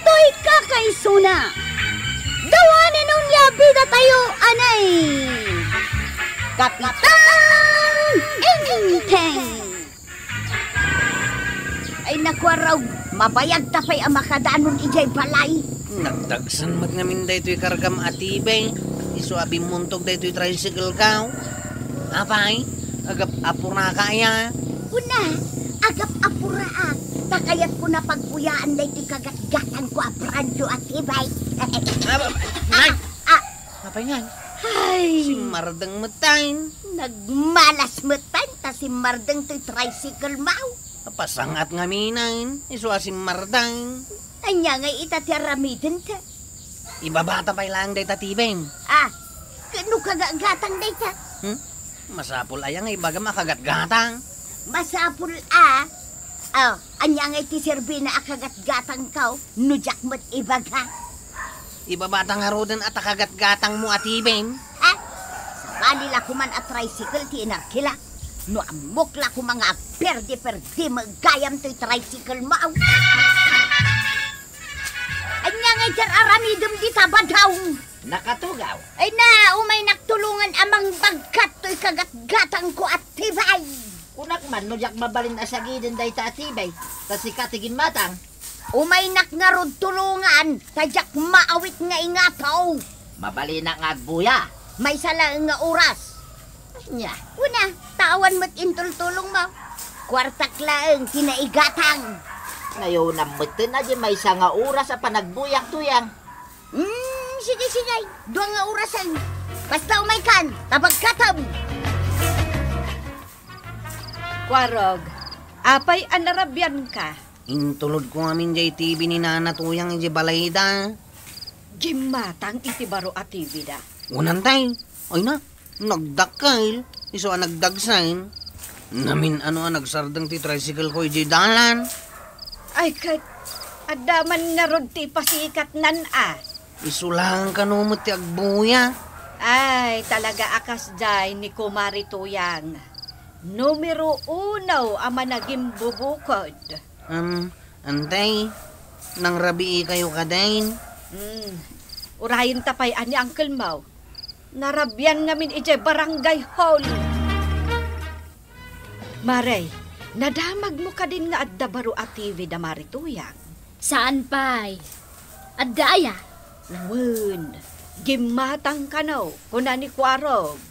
toy kakaisuna. Dawanen onia bidatayo a ni Kapitan Enteng. Ay, naku, Arog, mabayagta pay a makadanon idiay balay. Nagdagsen met ngamin daytoy kargam a T V. Isu a bimmuntog daytoy tricycle ko. Apay, agap-apuraka aya? Kuna, agap-apuraak. Ta kayatko a pagbuyaan daytoy kagatgatangko a brand new a T V. Ah, nay! Ah, Apay ngay? Ay! Simmardeng met tayen. Nagmalas met tayen ta simmardeng toy tricycle mo. Pasangat ngamin, isu a simmardeng. Ania ngay ita ti aramidenta? Ibabata pay laeng dayta T V. Ah, no kagatgatang dayta? Hmm? Masapul aya nga ibagam a kagatgatang? Masapul a. Oh, ania ngay ti serbina a kagatgatangko no diak met ibaga? Ibabata ngaruden a ta kagatgatangmo a T V? Ha? Sabali la koman a tricycle ti inarkila. No ammok la koma nga agperdi-perdi met gayam toy tricycle mo. Ania ngay ti aramidem dita badaw? Nakatugaw. Ay na, umaynak tulongan a mangbagkat toy kagatgatangko a T V. Kunak man no diak mabalin a sagiden dayta a T V, ta sika ti gimmatang. Umaynak ngarud tulongan, ta diak maawit nga ingato. Mabalinak nga agbuya. Maysa laeng nga oras. Ania? Una, ta awan met intultulongmo. Kuartak laeng ti naigatang. Nayonam metten a di maysa nga oras a panagbuyak, Tuyang. Hmm, sige, sige. Dua nga orasen. Basta umaykan, ta bagkatem. Kuarog, apay a narabianka? Intulodko ngamin jay T V ni Nana Tuyang idiay balayda. Gimmatang iti baro a T V da. Unantay, ay na, nagdakkel, isu a nagdagsen. Namin-ano a nagsardeng ti tricycle ko idiay dalan. Ay ket, adda man ngarud ti ipasikatnan a. Isu laeng kano met ti agbuya. Ay, talaga a kasdiay ni Kumare Tuyang. Numero uno a managimbubukod. Um, Antay, nangrabii kayo kadin? Hmm, urayen ta pay a ni Uncle Mau. Narabian ngamin idiay barangay hall. Mare, nadamagmo kadin nga adda baro a T V da Mare Tuyang? Saan pay? Adda aya? Wen, gimmatang kano, kuna ni Kuarog.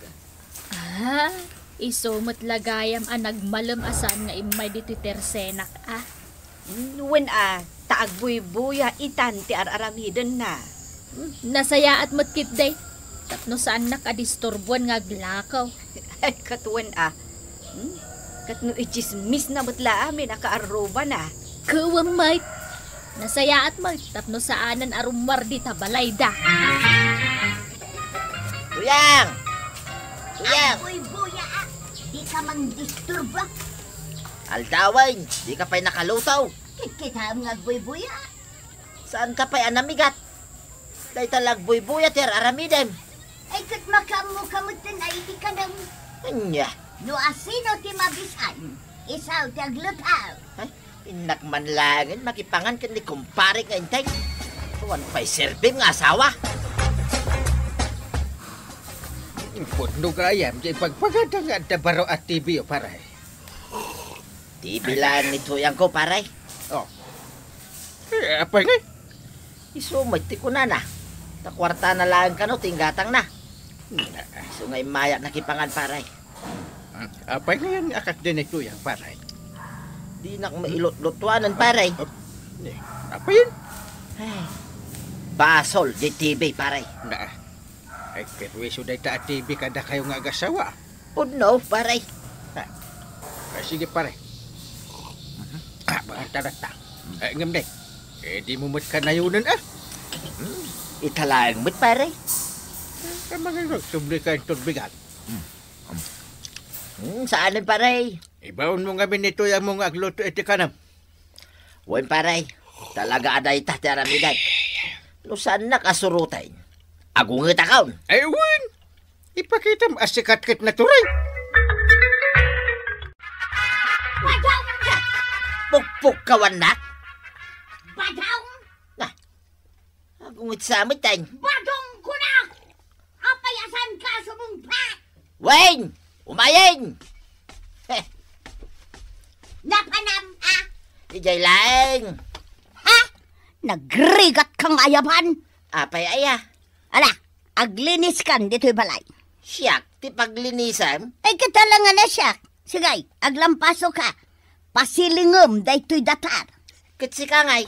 Ah, isu met la gayam a nagmalem a saan nga immay ditoy tersenak a. Wen a, ta agbuybuya itan ti ar-aramidenna. Nasayaat met ketdi, tapno saannak a disturbuan nga aglakaw. Ay, ket wen a. Hmm? Ket no itsismisna met la amin a kaarrubana. Kuwem met. Nasayaat met tapno saanen a rummuar dita balayda. Tuyang! Tuyang! Agbuybuya a, dika mangdisturbo. Aldawen, dika pay nakaluto. Kitkitaem nga agbuybuya. Saanka pay a namigat? Dayta la agbuybuya ti ar-aramidem. Ay, ket makaammoka metten a idi kanem. Ania? No asino ti mabisan, isu ti agluto. Ay, innak man laengen makipangan ken ni kumpare nga Enteng. Awan pay serbim nga asawa. Pudno gayam ti ipagpagada nga adda baro a T V-yo, pare. T V laeng ni tuyangko, pare. Oh. Eh, apay ngay? Isu met ti kunana. Ta kuartana laeng kano ti inggatangna. Isu nga immayak nakipangan, pare. Hmm, apay ngay a kasdi ni tuyang, pare? Dinak mailutlutuanan, pare. Ah, eh, apay? Ay, basol di T V, pare. Na, ay, perwisyo dayta a T V kadakayo nga agasawa. Pudno, pare. Ah, ah, sige, pare. Mhm. Ah, baka talaga. Eh, ngem, day. Eh, dimo met kanayonan, ah. Hmm. Ita laeng met, pare. Eh, ka mga subli ka ang turbigan. Hmm. Hmm, saan, pare? Ibaon mo ngamin itoy among agluto iti kanam. Wen, pare. Talaga a dayta ti aramidem. No saannak a suroten, agungetakon. Ay, wen. Ipakitam a sikat ket natural. Badong! Pukpukkawannak? Badong! Ah, agunget sa met, ay. Badong kunak! Apay a saanka a sumungbat? Wen! Umayen! Heh. Napanam, ah? Idiay laeng. Ha? Nagrigat ka nga ayaban? Apay aya? Ala, aglinis kan ditoy balay. Siak ti paglinisem? Ay, kita lang nga na siak. Sige, aglampaso ka. Pasilingem daytoy datar. Ket sika ngay,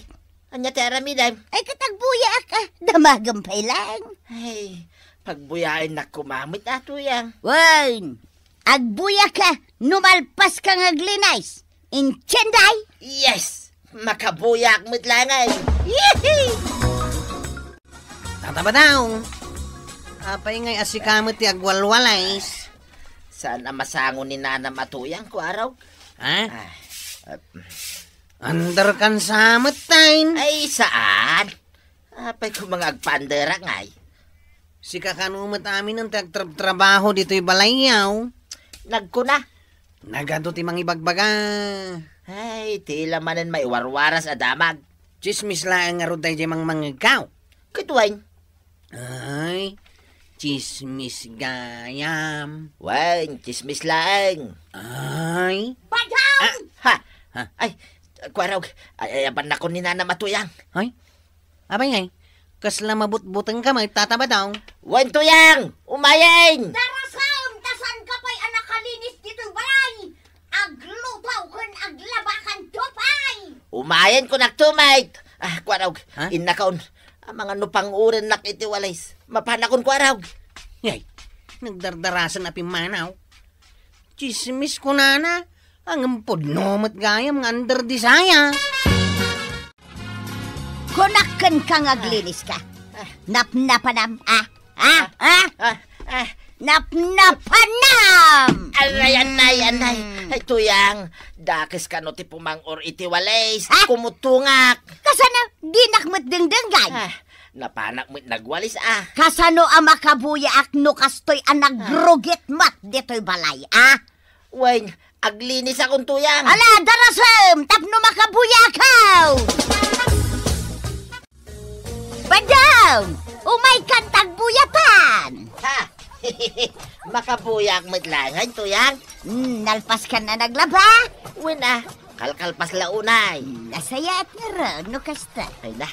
ania ti aramidem? Ay, ket agbuyaak, ah. Damagem pay lang. Ay, pagbuyaennak koma met a tuyang. Wen, agbuyak ka no malpas ka nga aglinis. Intiende? Yes! Makabuyak met laeng. Yee! Tata Badong, apay ngay a sika met ti agwalwalis? Saan a masango ni nanam a tuyang, Kuarog? Ha? Ah, ah. Under kan sa met, tay. Ay, saan? Apay koma nga agpaanderak ngay? Sika kano met amin ti agtrabtrabaho ditoy balayyo. Nagkuna. Nagadu ti mangibagbaga. Ay, ti la manen maiwarwaras a damag. Tsismis laeng ngarud daydiay mangmangegko. Ket wen? Ay, tsismis gayam. Wen, tsismis laeng. Ay. Badong! Ah, ha? Ha? Ay, Kuarog, ay, ayabannakon ni nanam a tuyang. Ay? Apay ngay, kasla mabutbutengka met, Tata Badong? Wen, tuyang! Umayen! Darasem, ta saanka pay a nakalinis ditoy balay! Agluto ken aglabakanto pay! Umayen kunak to, mate! Ah, Kuarog, ha? Innakon. Amangan no pangurennak iti walis. Mapanakon, Kuarog. Yay, nagdardarasan a pimmanaw. Tsismis kunana, ngem pudno met gayam nga under disaya. Kunak kenka nga aglinis ka. Ah. Napnapanam, ah? Ah? Ah? Ah? Ah? Napnapanam! Anay, anay, anay. Hmm. Ay, tuyang, dakes kano ti pumang-or iti walis. Ah? Kumutungak. Kasano, dinak met dengdenggan? Ah, napanak met nagwalis, ah. Kasano a makabuyaak no kastoy a nagrugit met ditoy balay, ah? Wen, aglinisakon, tuyang. Ala, darasem, tapno makabuyakaw! Badong, umaykan ta agbuyatan! Ha? Makabuyak met laeng, tuyang? Hmm, nalpas ka na naglaba? Wen, ah, kalkalpas la unay. Hmm, nasayaat ngarud no kasta. Ay na,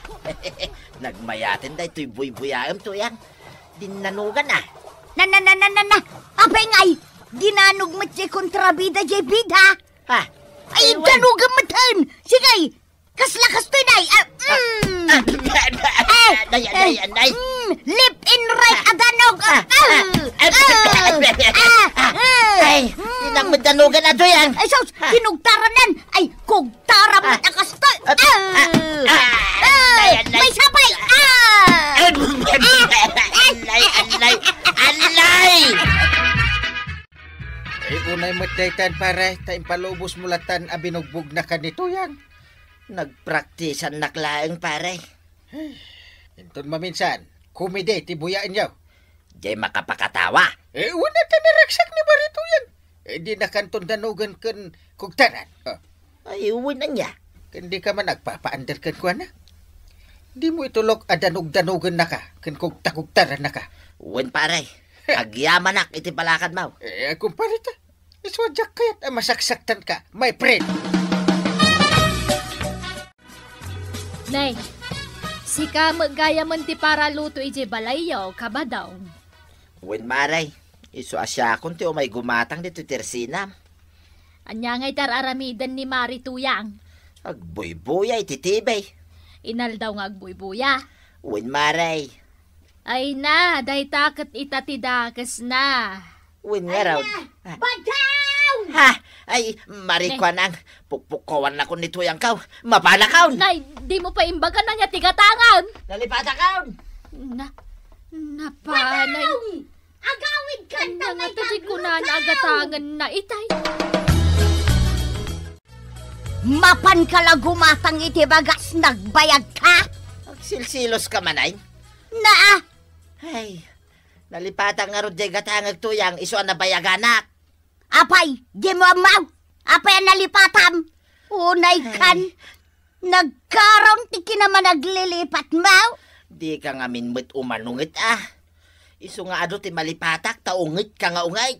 nagmayaten daytoy buybuyaem, tuyang. Dinnanugan, ah. Na, na, na, na, na, na. Apay ngay, dinanog met jay kontrabida jay bida. Ha? Ay, ay, wen. Danogem meten. Sige, kasla kastoy, day. Ah, mm. Ah, anay, anay, anay. Mm, left and right a danog. Ah, ah, ah, ah, ah, ah, ah. Ay, mm. Dinnak met danogan, adoy, ah. Ay, sus, kinugtaranan. Ay, kug- Tara, ah, met a kastoy. Ah, ah, ah, ah, ah, anay, anay. May sapay. Ah! Ah! Anay, anay, anay! Ay, unay met daytan, pare, ta impalubos mo latan a binugbog na ka ni Tuyang. Nagpraktisan nak laeng, pare. Inton maminsan, komedi ti buyaenyo. Jay makapakatawa. Eh, wen, ta naragsak ni Mari Tuyang. Eh, dinakanton danogen ken kugtaran. Oh. Ay, wen ania? Ken dika man agpapaandar kenkuana? Dimo itulok a danogdanogennaka ken kugtakugtarannaka. Wen, pare. Agyamanak iti balakadmo. Eh, kumpare ta. Isu a diak kayat a masaksaktanka, my friend. Nay, sika met gayamen ti paraluto idiay balayyo, Kabadong. Wen, mare, isu a siakon ti umay gumatang ditoy tersinam. Ania ngay ti ar-aramiden ni Mari Tuyang? Agbuybuya iti T V. Inaldaw nga agbuybuya? Wen, mare. Ay na, dayta ket ita ti dakesna. Wen ngarud. Ay na, ah, badaw! Ha? Ay, Mari Kuanang, pukpukawannakon ni Tuyangko. Mapanakon! Nay, dimo pay imbagan ania ti gatangem? Nalipatakon! Na, napanay. Badaw! Agawidkan ta. Ania nga ti kunana a gatangenna itay? Mapanka la gumatang iti bagas, nagbayagka? Agsilsiloska manen? Naa! Ay, nalipatak ngarud diay gatangek, Tuyang, isu a nabayaganak. Apay, dimo ammo? Apay a nalipatam? Unaykan, ay, nagkaron ti kinamanaglilipatmo? Dika ngamin met umano ngarud, a. Isu nga adu ti malipatak ta ungetka nga ungay.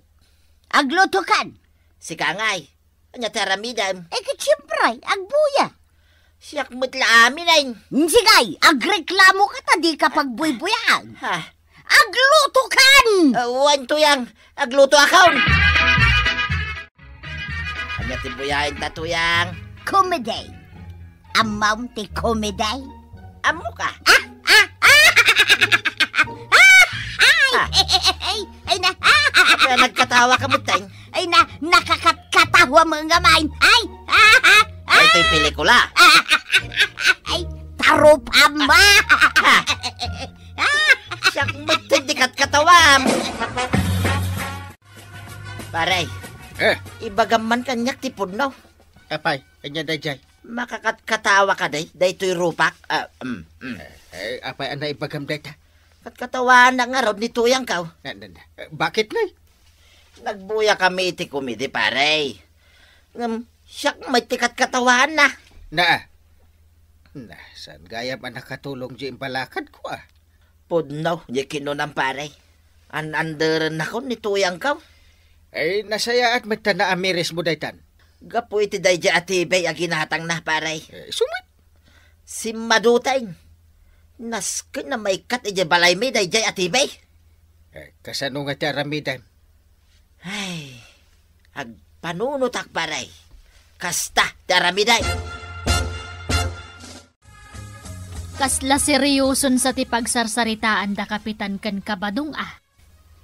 Aglutokan. Sika ngay, ania ti aramidem? Eh, ket siempre, agbuya. Siak met la aminen. Sige, agreklamoka ta dika pagbuybuyaan. Ha? Aglutokan! Ah, wen, Tuyang, aglutoakon. Ania ti buyaenta, Tuyang? Komedi. Ammom ti komedi? Ammoka. Ah, ah, ah! Ah, ay, ah, ay, ay, na. Kaya nagkatawaka met, Teng? Ay na, nakakatkatawa mo nga main. Ay! Ah, ah, ah! Ay, itoy pelikula. Ah, ay, tarupam mo! Ah! Siak met ti katkatawam. Pare, eh, ibagam man kaniak ti pudno. Apay, ania daydiay? Makakatkatawa ka, day, daytoy rupak. Ah, mm, mm. Eh, eh, apay, ania ibagam dayta? Katkatawaannak ngarud ni Tuyangko. Na, na, na. Eh, bakit, nay? Nagbuyakami iti komedi, pare. Ngem, siak met ti katkatawaanna. Na, na, saan gayam a nakatulong diay imbalakadko, a? Pudno, diay kinunam, pare. An-anderennakon ni Tuyangko. Ay, nasayaat met ta naamirismo daytan. Gapu iti daydiay a T V a ginatangna, pare. Eh, isu met. Simmaduta. Nasken a maikkat idiay balaymi daydiay a T V. Eh, kasano nga ti aramidem? Ay, agpanunotak, pare. Kasta ti aramidem. Kasla serioson sa ti pagsarsaritaanda, Kapitan, ken Kabadong, a?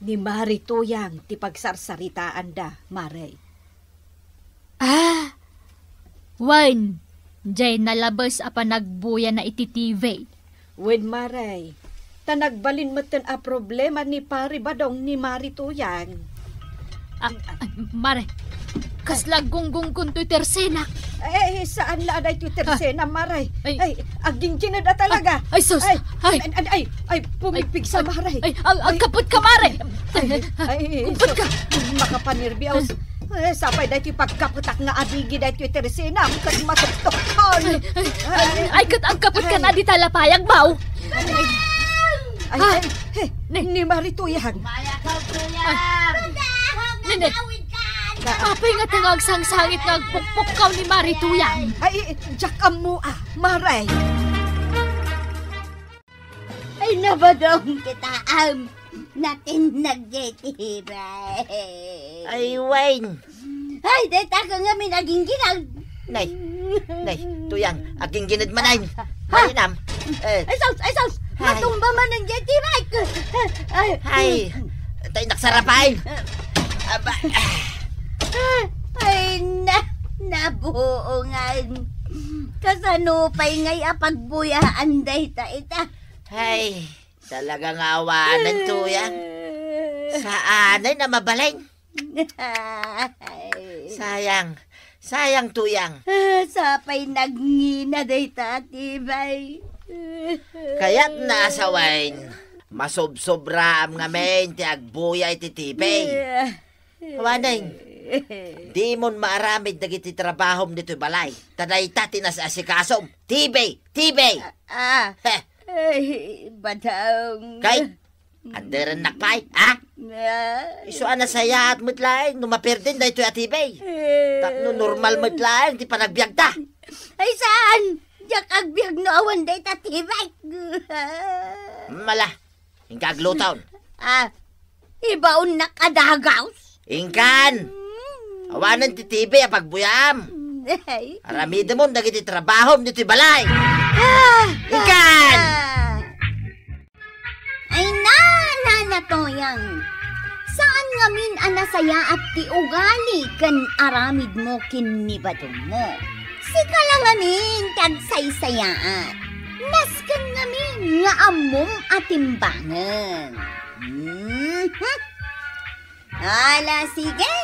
Ni Mari Tuyang ti pagsarsaritaanda, Mare. Ah! Wen, diay nalabes a panagbuyana iti T V. Wen, Mare. Ta nagbalin metten a problema ni Pari Badong ni Mari Tuyang. Ah, ay, Mare, kasla aggunggongko toy tersenak. Eh, saan la daytoy tersena, Mare. Ay. Ay, agginggined a talaga. Ay, ay, sus. Ay, ay, ay, ay, ay, pumigpigsa, Mare. Ay, ay, agkapetka, Mare. Ay, ay, kumpet ka. Makapanerbios. Eh, sapay daytoy pagkapetak nga adigi daytoy tersena, ket matuktokkon. Ay, ay, ay, ket agkapet ka na di talapayag, baw. Ay, ay, ay, ni Mari Tuyang. Umayakaw, Tuyang. Nene, apay nga ta nga agsangsangit nga agpukpukkaw ni Mari Tuyang? Ay, diak ammo, a, Mare. Ay, nabadong kita, am. Natinnag diay T V. Ay, wen. Ay, dayta ka ngamin agginggined. Nay, nay, Tuyang, agginggined manen. Ha? Marinam. Eh. Ay, sus, ay, sus. Ay. Matumba manen diay T V. Ay. Ay. Tay nagsarapan. Aba. Ay, na, nabuongan. Kasano pay ngay a pagbuyaan dayta ita? Ay. Talaga nga awanen, Tuyang. Saanay a mabalin. Sayang. Sayang, Tuyang. Sapay nagngina dayta a T V. Kayatna a sawen, Masobsobraam ngamin ti agbuya iti T V. Awanen, dimon maaramid dagiti trabahom ditoy balay. Ta dayta ti nas-asikasom. T V! T V! Ah. Heh. Ay, badang. Kay, adderennak pay, ha? Ah. Isu a nasayaat met laeng no maperden daytoy a T V. Eh. Tapno normal met laeng ti panagbiagta. Ay, saan? Diak agbiag no awan dayta T V. Mala, inka agluton. Ah, ibaonnak a dagaws. Inkan! Mm. Awanen ti T V a pagbuyaam. Ay. Aramidemon dagiti trabahom ditoy balay. Ah! Inkan! Ah! Ay, na, Nana Toyang. Saan ngamin a nasayaat ti ugali ken aramidmo ken ni badongmo. Sika la ngamin ti agsaysayaat. Nasken ngamin nga ammom a timbangen. Mhm. Ala, sige.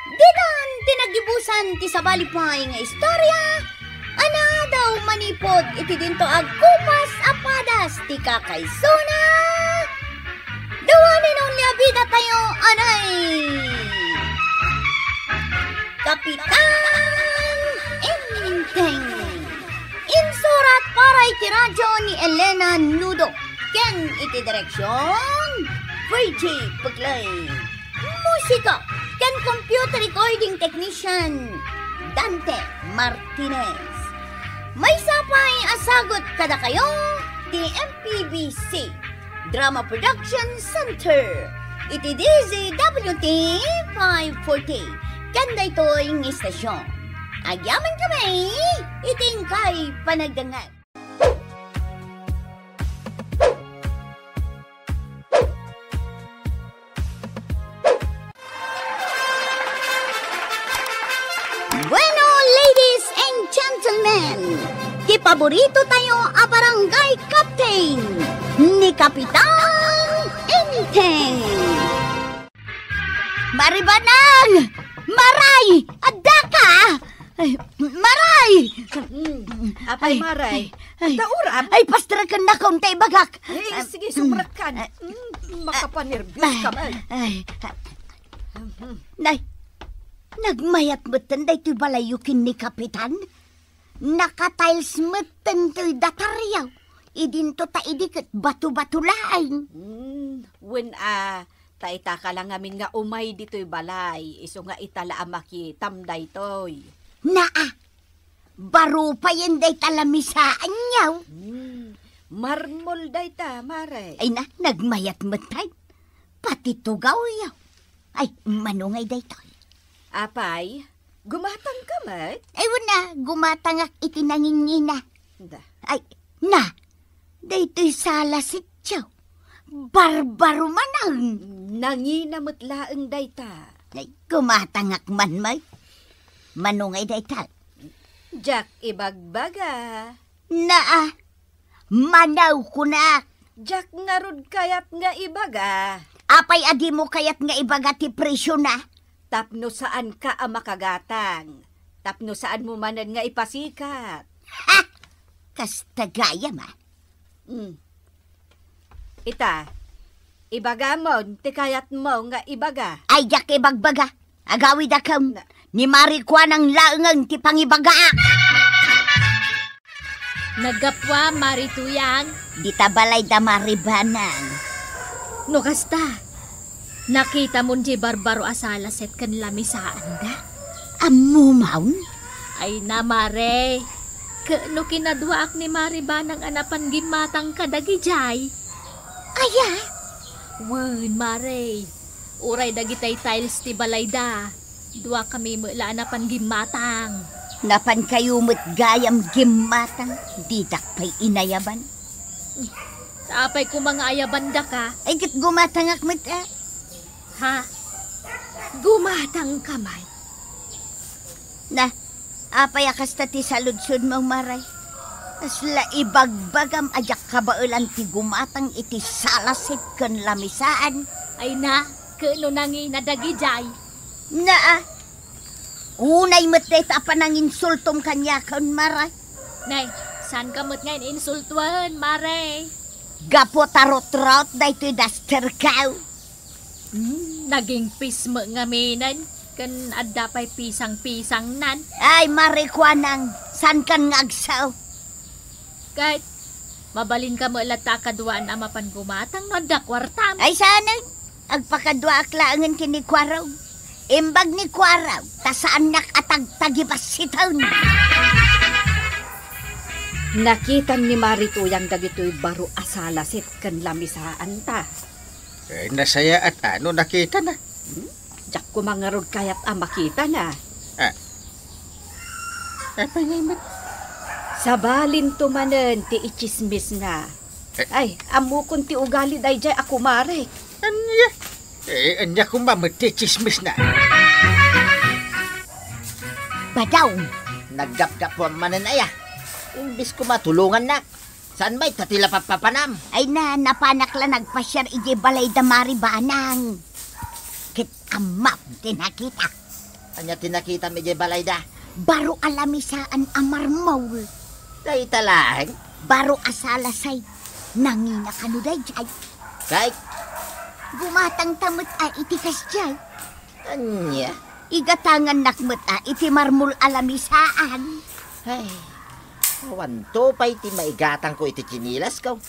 Ditan ti nagibusan ti sabali pay nga istorya. Ania daw manipud iti dinto agkupas a padas ti kakaisuna. The one and only a bida tayo, anay! Kapitan Enteng. Insurat para iti radyo ni Elena Nudo ken iti direksyon, Virgie Puglay. Musika ken computer recording technician, Dante Martinez. Maysa pay a sagut kadakayo ti M P B C Drama Production Center iti D Z W T five forty ken daytoy nga istasyon. Agyamankami iti inkay panagdengngeg. Bueno, ladies and gentlemen, ti paborito tayo a barangay captain, ni Kapitan Enteng. Mari Banang! Maray! Addaka! Ay, Maray! Mm. Apay, ay, Maray? Ay, ay. Daurap? Ay, pastreken na kung ta ibagak. Ay, sige, sumrek kan. Ay. Mm, makapanerbios ka man. Ay, ay. Nay, nagmayat metten daytoy balayyo ken ni Kapitan? Naka-tiles metten toy dataryaw. Idinto ta idi ket bato-bato laeng. Mm, wen a, ta itaka la ngamin nga umay ditoy balay, isu nga ita la a makitam daytoy. Naa, baro payen dayta lamisaanyaw. Hmm, marmol dayta, Mare. Ay na, nagmayat met pay. Pati tugawyo. Ay, mano ngay daytoy? Apay, gumatang ka met? Ay, wen a, gumatangak iti nangingina. Da. Ay, na, daytoy sala sitio. Barbaro manang. Nangina met laeng dayta. Ay, gumatangak man, may. Mano ngay dayta? Diak ibagbaga. Naa, manaw kunak. Diak ngarud kayat nga ibaga. Apay a dimo kayat nga ibaga ti presyona? Tapno saanka a makagatang. Tapno saanmo manen nga ipasikat. Ha! Kasta gayam, a. Mm. Ita, ibagamon ti kayatmo nga ibaga. Ay, diak ibagbaga. Agawidakon. Na- Ni Mari Kuanang laengen ti pangibagaak. Naggapuam, Mari Tuyang. Dita balayda, Mari Banang. No kasta, nakitamon diay barbaro a salaset ken lamisaanda? Ammom? Ay na, Mare. Ket no kinaduaak ni Mari Banang a napan gimmatang kadagidiay. Aya? Wen, Mare. Uray dagitay tiles ti balayda. Duakami met la a napan gimmatang. Napankayo met gayam gimmatang, didak pay inayaban. Apay koma nga ayabandaka? Ay, ket gumatangak met, a. Ha? Gumatangka met? Na, apay a kasta ti saludsodmo, Mare? Kasla ibagbagam a diak kabaelan ti gumatang iti salaset ken lamisaan. Ay na, ket no nangina dagidiay? Naa, unay met dayta a pananginsultom kaniakan, Mare. Nay, saanka met nga in-insultoen, Mare? Gapu ta rutrot daytoy daster ko. Hmm, naging pisme ngaminen, ken adda pay pisang-pisangnan. Ay, marikuanang, saan kan nga agsaw? Ket, mabalinka met latta a kaduaan a mapan gumatang no adda kuartam. Ay, saanen? Agpakaduaak laengen ken ni Kuarog. Imbag ni Kuarog, ta saannak a tagtagibassiten. Nakitan ni Mari Tuyang dagitoy baro a salaset ken lamisaanta. Eh, nasayaat a no nakitana. Hmm? Diak koma ngarud kayat a makitana. Ah. Apay ngay met? Sabalinto manen ti itsismisna. Eh. Ay, ammokon ti ugali daydiay a kumarek. Ania? Eh, ania koma met ti tsismisna? Badaw! Naggapgapuam manen aya. Imbes koma tulongannak. Saan met ta ti lapappapanam? Ay na, napanak la nagpasiar idiay balay da Mari Banang. Ket ammam ti nakita. Ania ti nakitam idiay balayda? Baro a lamisaan a marmol. Dayta laeng? Baro a salasay. Nangina kano daydiay? Kay? Gumatangta met a iti kasdiay. Ania? Igatangannak met a iti marmol a lamisaan. Ay, awanto pay ti maigatangko iti tsinilasko.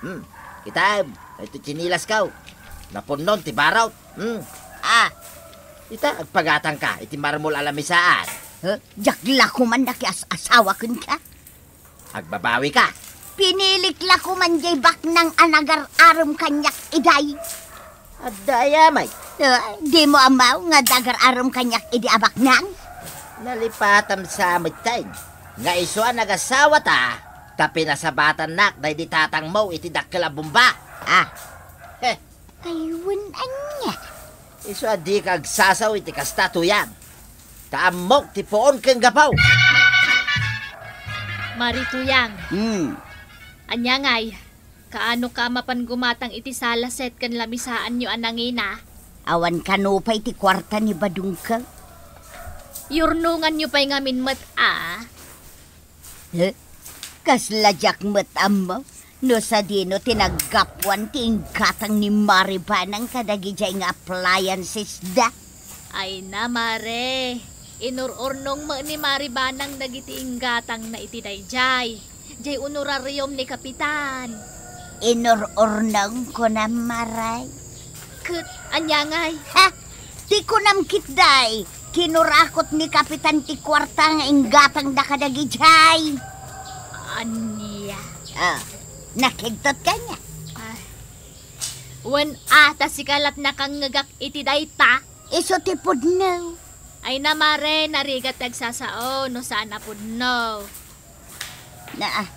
Hmm, kitam, iti tsinilasko. Napunnon ti barot. Hmm. Ah. Ita, agpagatangka iti marmol a lamisaan. Huh? Diak la koman nakias-asawa kenka. Agbabawika. Pinilik la koman diay baknang a nagar-arem kaniak idiay. Adda aya met? Ah, dimo ammo nga adda agar-arem kaniak idi a baknang? Nalipatam sa metten nga isu a nagasawata, ta pinasabatannak daydi tatangmo iti dakkel a bomba. Ah. Heh. Ay, wen ania? Isu a dika agsasaw iti kasta, Tuyang. Ta ammok ti puon ken gapu. Mari Tuyang. Hmm. Ania ngay, kaano ka a mapan gumatang iti salaset ken lamisaanyo a nangina? Awan kano pay ti kuarta ni badongko. Yurnonganyo pay ngamin met a. He? Kasla diak met ammo no sadino ti naggapuan ti inggatang ni Mari Banang kadagidiay nga appliancesda. Ay na, Mare. Inur-urnong met ni Mari Banang dagiti inggatangna iti daydiay. Diay honorarium ni Kapitan. Inur-urnong, kunam, Mare. Ket ania ngay? Ha? Ti kunam ketdi, kinurakot ni Kapitan ti kuarta nga inggatangda kadagidiay. Ania? Ah, nakigtot kaniak? Ah. Wen a, ta sika lat nakangngegak iti dayta. Isu ti pudno. Ay na, Mare, narigat ti agsasao no saan a pudno. Na, ah,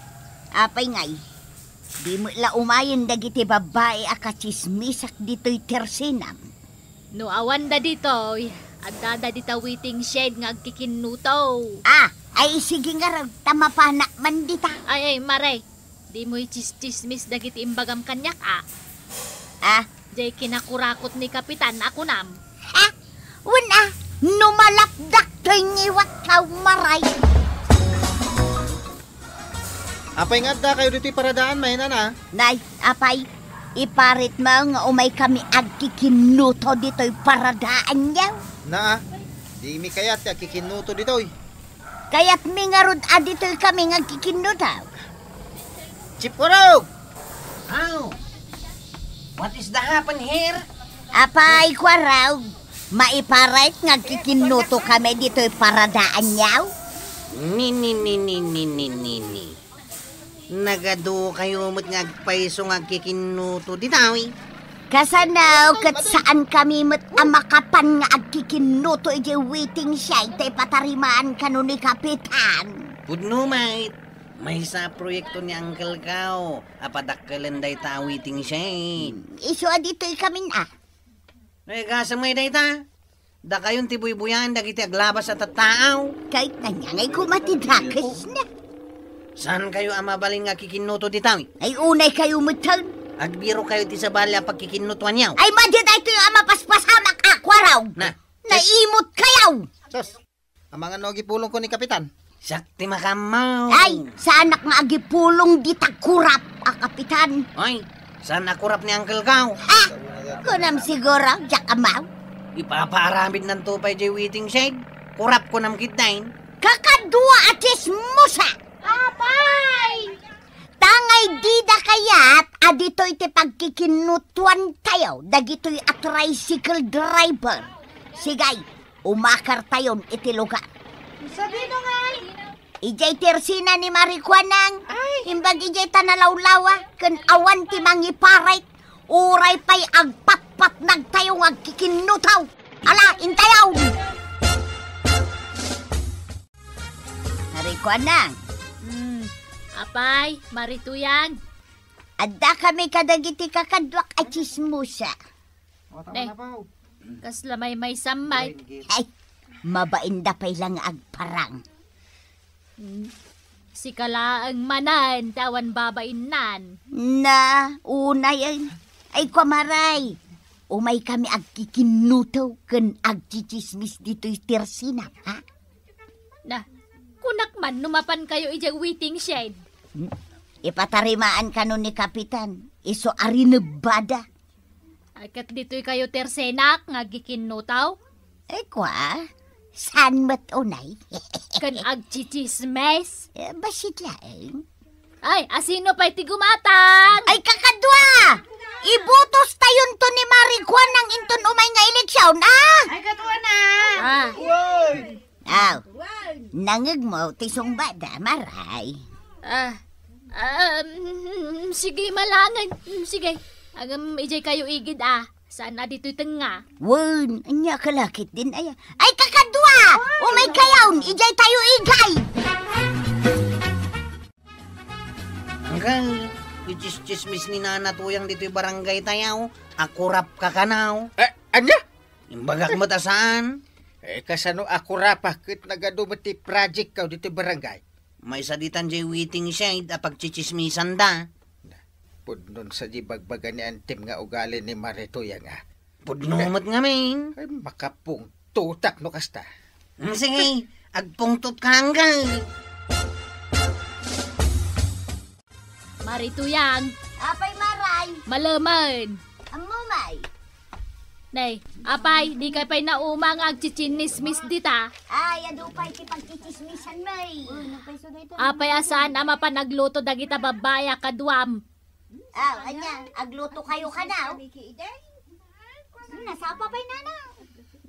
apay ngay? Di met la umayen dagiti babbai a katsismisak ditoy tersinam. No awanda ditoy, addada dita waiting shed nga agkikinnuto. Ah, ay sige ngarud, ta mapanak man dita. Ay, ay, Mare, dimo itsistsismis dagiti imbagam kaniak, a. Ah? Diay kinakurakot ni Kapitan a kunam. Ah, wen a, no malapdak toy ngiwatkaw, Mare. Apay nga addakayo ditoy paradaan, manen a? Nay, apay, iparitmo nga umaykami agkikinnuto ditoy paradaanyo? Naa, dimi kayat ti agkikinnuto ditoy. Kayatmi ngarud a ditoykami nga agkikinnuto. Chief Kuarog! How? What is the happen here? Apay, Kuarog, maiparit nga agkikinnutokami ditoy paradaanyo? Ni, ni, ni, ni, ni, ni, ni, ni. Nagadukayo met nga agpayso nga agkikinnuto ditoy. Kasano ket saankami met a makapan nga agkikinnuto idiay waiting shed ta ipatarimaan kano ni Kapitan? Pudno met, maysa a proyekto ni uncle ko a padakkelen dayta a waiting shed. Isu a ditoykamin a. Ay, gasem ngay dayta. Dakayon ti buybuyaen dagiti aglabas a tattao. Ket ania ngay koma ti dakesna? Saankayo a mabalin nga agkikinnuto ditoy? Ay, unaykayo metten. Agbirokayo iti sabali a pagkikinnutoanyo. Ay, madi daytoy a mapaspasamak a Kuarog. Na. Naimutkayo. Sus. Amangan no agipulongko ni Kapitan? Siak ti makaammo. Ay, saanak nga agipulong dita kurap. a kapitan. Ay, saan a kurap ni Uncle Kao? Ah! Kunam siguro, diak ammo. Ipapaaramidnanto pay jay waiting shed. Kurap kunam ketdin. Kakadua a chismosa! Apay! Tangay dida kayat a ditoy ti pagkikinnutuantayo dagitoy a tricycle driver. Sige, umakartayon iti lugar. Sadino ngay? Idiay tersena ni Mari Kuanang. Ay. Imbag idiay ta nalawlawa, ken awan ti mangiparit. Uray pay agpatpatnagtayo nga agkikinnutaw. Ala, intayon! Mari Kuanang. Hmm, apay, Mari Tuyang. Addakami kadagiti kakaduak a chismosa. Eh, kasla maymaysa met. Ay, mabainda pay la nga agparang. Hmm, sika laeng manen ti awan babainnan. Na, unayen. Ay, kua, Mari. Umaykami agkikinnuto ken agchichismis ditoy tersena, ha? Na, kunak man no mapankayo idiay waiting shed. Hmm? Ipatarimaan kano ni Kapitan, isu a rinebbada. Ay, ket ditoy kayo tersena nga agkikinnutaw? Ay, kua, saan met unay? Ken agchichismis? Eh, bassit laeng. Ay, asino pay ti gumatang? Ay, kakadua! Ibutostayonto ni Mari Kuanang inton umay nga eleksion, ah! Ay, kadua na! Ah. Aw, nangngegmo ti sungbada, Mari. Ah, ah, mm, sige, malangen. Mm, sige. Agam, idiay kayo igid, ah. Saan a ditoy tengnga? Wen, ania ka la ketdin, aya. Ay, kakadua! Umaykayon, idiay tayo igay! Uncle, ichismis ni Nana Tuyang ditoy barangay tayo. Akurap ka kano? Eh, ania? Imbagak met a saan. Eh, kasano akurapa ket nagadu met ti project kaw ditoy barangay? Maysa ditan jay waiting shed a pagchichismisanda. Na, pudnon sa di bagbaga ni Antim nga ugali ni Mari Tuyang, ah. Pudno met ngamin. Ay, makapungtutak no kasta. Mm, sige, agpungtot ka, Uncle. Mari Tuyang. Apay, Mari? Malemen. Ammo, Mari. Nay, apay, di kay pay nauma nga agchichismis dita? Ay, adu pay ti pagchichismisan, Mari. Apay a saan a mapan agluto dagita babbai a kaduam? Aw, ania, agluto kayo kano? Nasapa pay, Nana.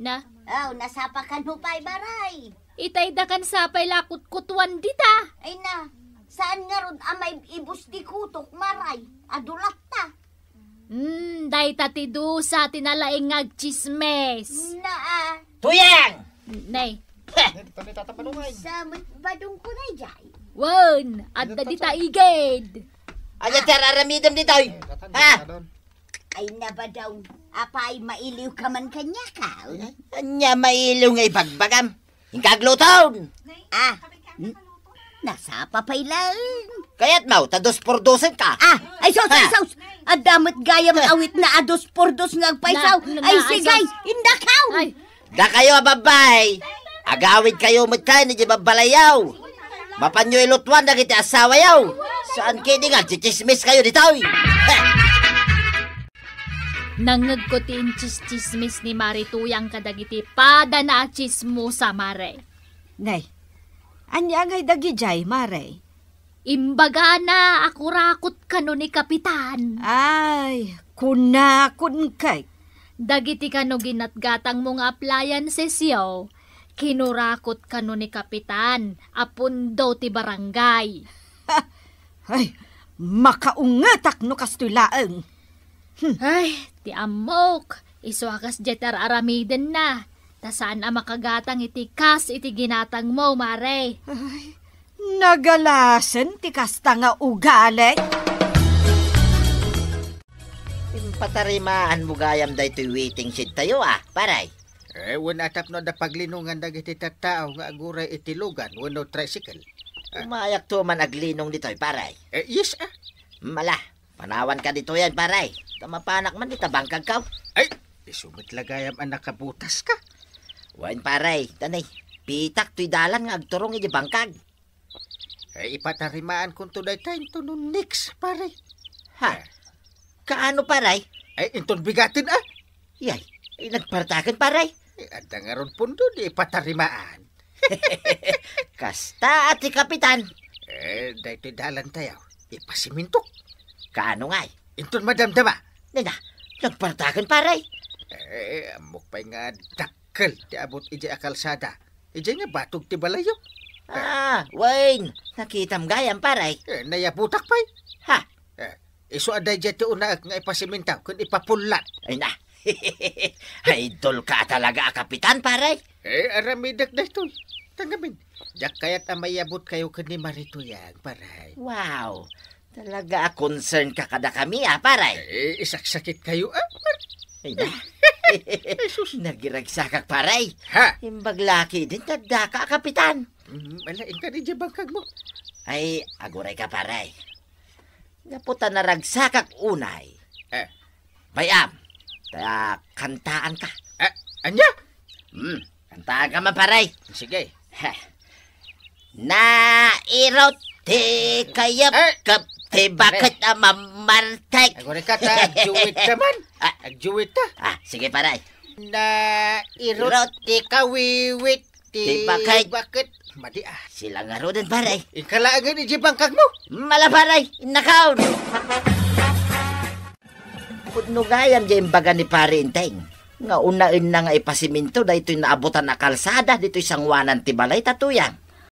Na? Aw, nasapa kano pay, Mari. Itay da kan sapay la kutkutuan dita. Ay na, saan ngarud a maib-ibus ti kutok, Mari? Adu latta. Hmm, dayta ti dusa ti nalaing nga agchismis. Na, ah. Tuyang! Nay. Heh! Sa met badong ko na jay. Wen, adda dita igid. Ania ti ar-aramidem ditoy? Ha? Ay, nabadaw. Apay, mailiw ka man kaniak? Ania mailiw nga ibagbagam? Inka agluton! Ah, n-, nasapa pay laeng. Kayatmo, ta dos por dosen ka. Ah, ay, sus, ay, sus! Adda met gayam awit na a dos por dos nga agpaysaw. Na, na, ay, na, ay, sige, sus. Indakaw! Ay. Dakayo a babbai, agawid kayo met kayo ni di babbalayyo. Mapanyo ilutuan dagiti asawayo. Saan kidi nga agchichismis kayo ditoy? Heh! Nangngegko ti inchis-chismis ni Mari Tuyang kadagiti padana a chismosa, Mari. Nay, ania ngay dagidiay, Mari? Imbagana a kurakot kano ni Kapitan. Ay, kunakon kay. Dagiti kano ginatgatangmo nga appliancesyo, kinurakot kano ni Kapitan a pundo ti barangay. Ay, makaungetak no kastoy laeng. Hmm. Ay, ti ammok, isu a kasdiay ti ar-aramidenna, ta saan a makagatang iti kas iti ginatangmo, Mari. Ay, nagalasen ti kasta nga ugali. Impatarimaanmo gayam daytoy waiting shed tayo, ah, Pare. Eh, wen a tapno adda paglinongan dagiti tattao nga aguray iti lugan wenno tricycle. Ah. Umayakto man aglinong ditoy, Pare. Eh, yes, ah. Mala, panawanka ditoyen, Pare. Ta mapanak man dita bangkagko. Ay, isu met la gayam a nakabutaska. Wen, Pare, ta ni, pitak toy dalan nga agturong iti bangkag. Ay, ipatarimaankonto dayta inton no next, pare. Ha? Eh. Kaano, pare? Ay, inton bigaten, ah. Yay, ay, nagpartaken, pare. Eh, adda ngarud pondo, di ipatarimaan. Kasta a ti kapitan. Eh, daytoy dalantayo. Ipasimintok. Kaano ngay? Inton madamdama. Nina, nagpartaken, pare. Eh, ammok pay nga dakkel ti abut idiay a kalsada. Idiay nga batog ti balayyo. Ah, wen, nakitam gayam, pare. Eh, nayabutak pay. Ha? Eh, isu a daydiay ti unaek nga ipasimintaw ken ipapullat. Ay na. Ay, idolka a talaga a kapitan, pare. Eh, aramidek daytoy. Tangamin, diak kayat a mayabutkayo ken ni Mari Tuyang, pare. Wow. Talaga a concern ka kadakami, ah, pare. Eh, isaksakitkayo, ah, pare. Ay na. Jesus. Nagiragsakak, pare. Ha? Imbag la ketdin ti addaka a kapitan. Mm, ala, inka idiay bangkagmo. Ay, agurayka, pare. Gapu ta naragsakak unay. Eh. Bay-am, ta kantaanka. Eh, ania? Hmm, kantaanka man, pare. Sige. Heh. Nairot ti kayap Eh, kap ti pare. Baket a mamartek. Agurayka ta, agjuwit ka man. Ah. Agjuwit ka. Ah, sige, pare. Nairot Irot. Ti kawiwit. Ti Ti bakay. Bakit? Madi, ah. Sila ngaruden, pare. Inka laengen idiay bangkagmo. Mala, pare, innakaon. Pudno gayam diay imbaga ni Pare Enteng nga unaenna nga ipasiminto daytoy naabutan a kalsada ditoy sangoanan ti balay ta Tuyang.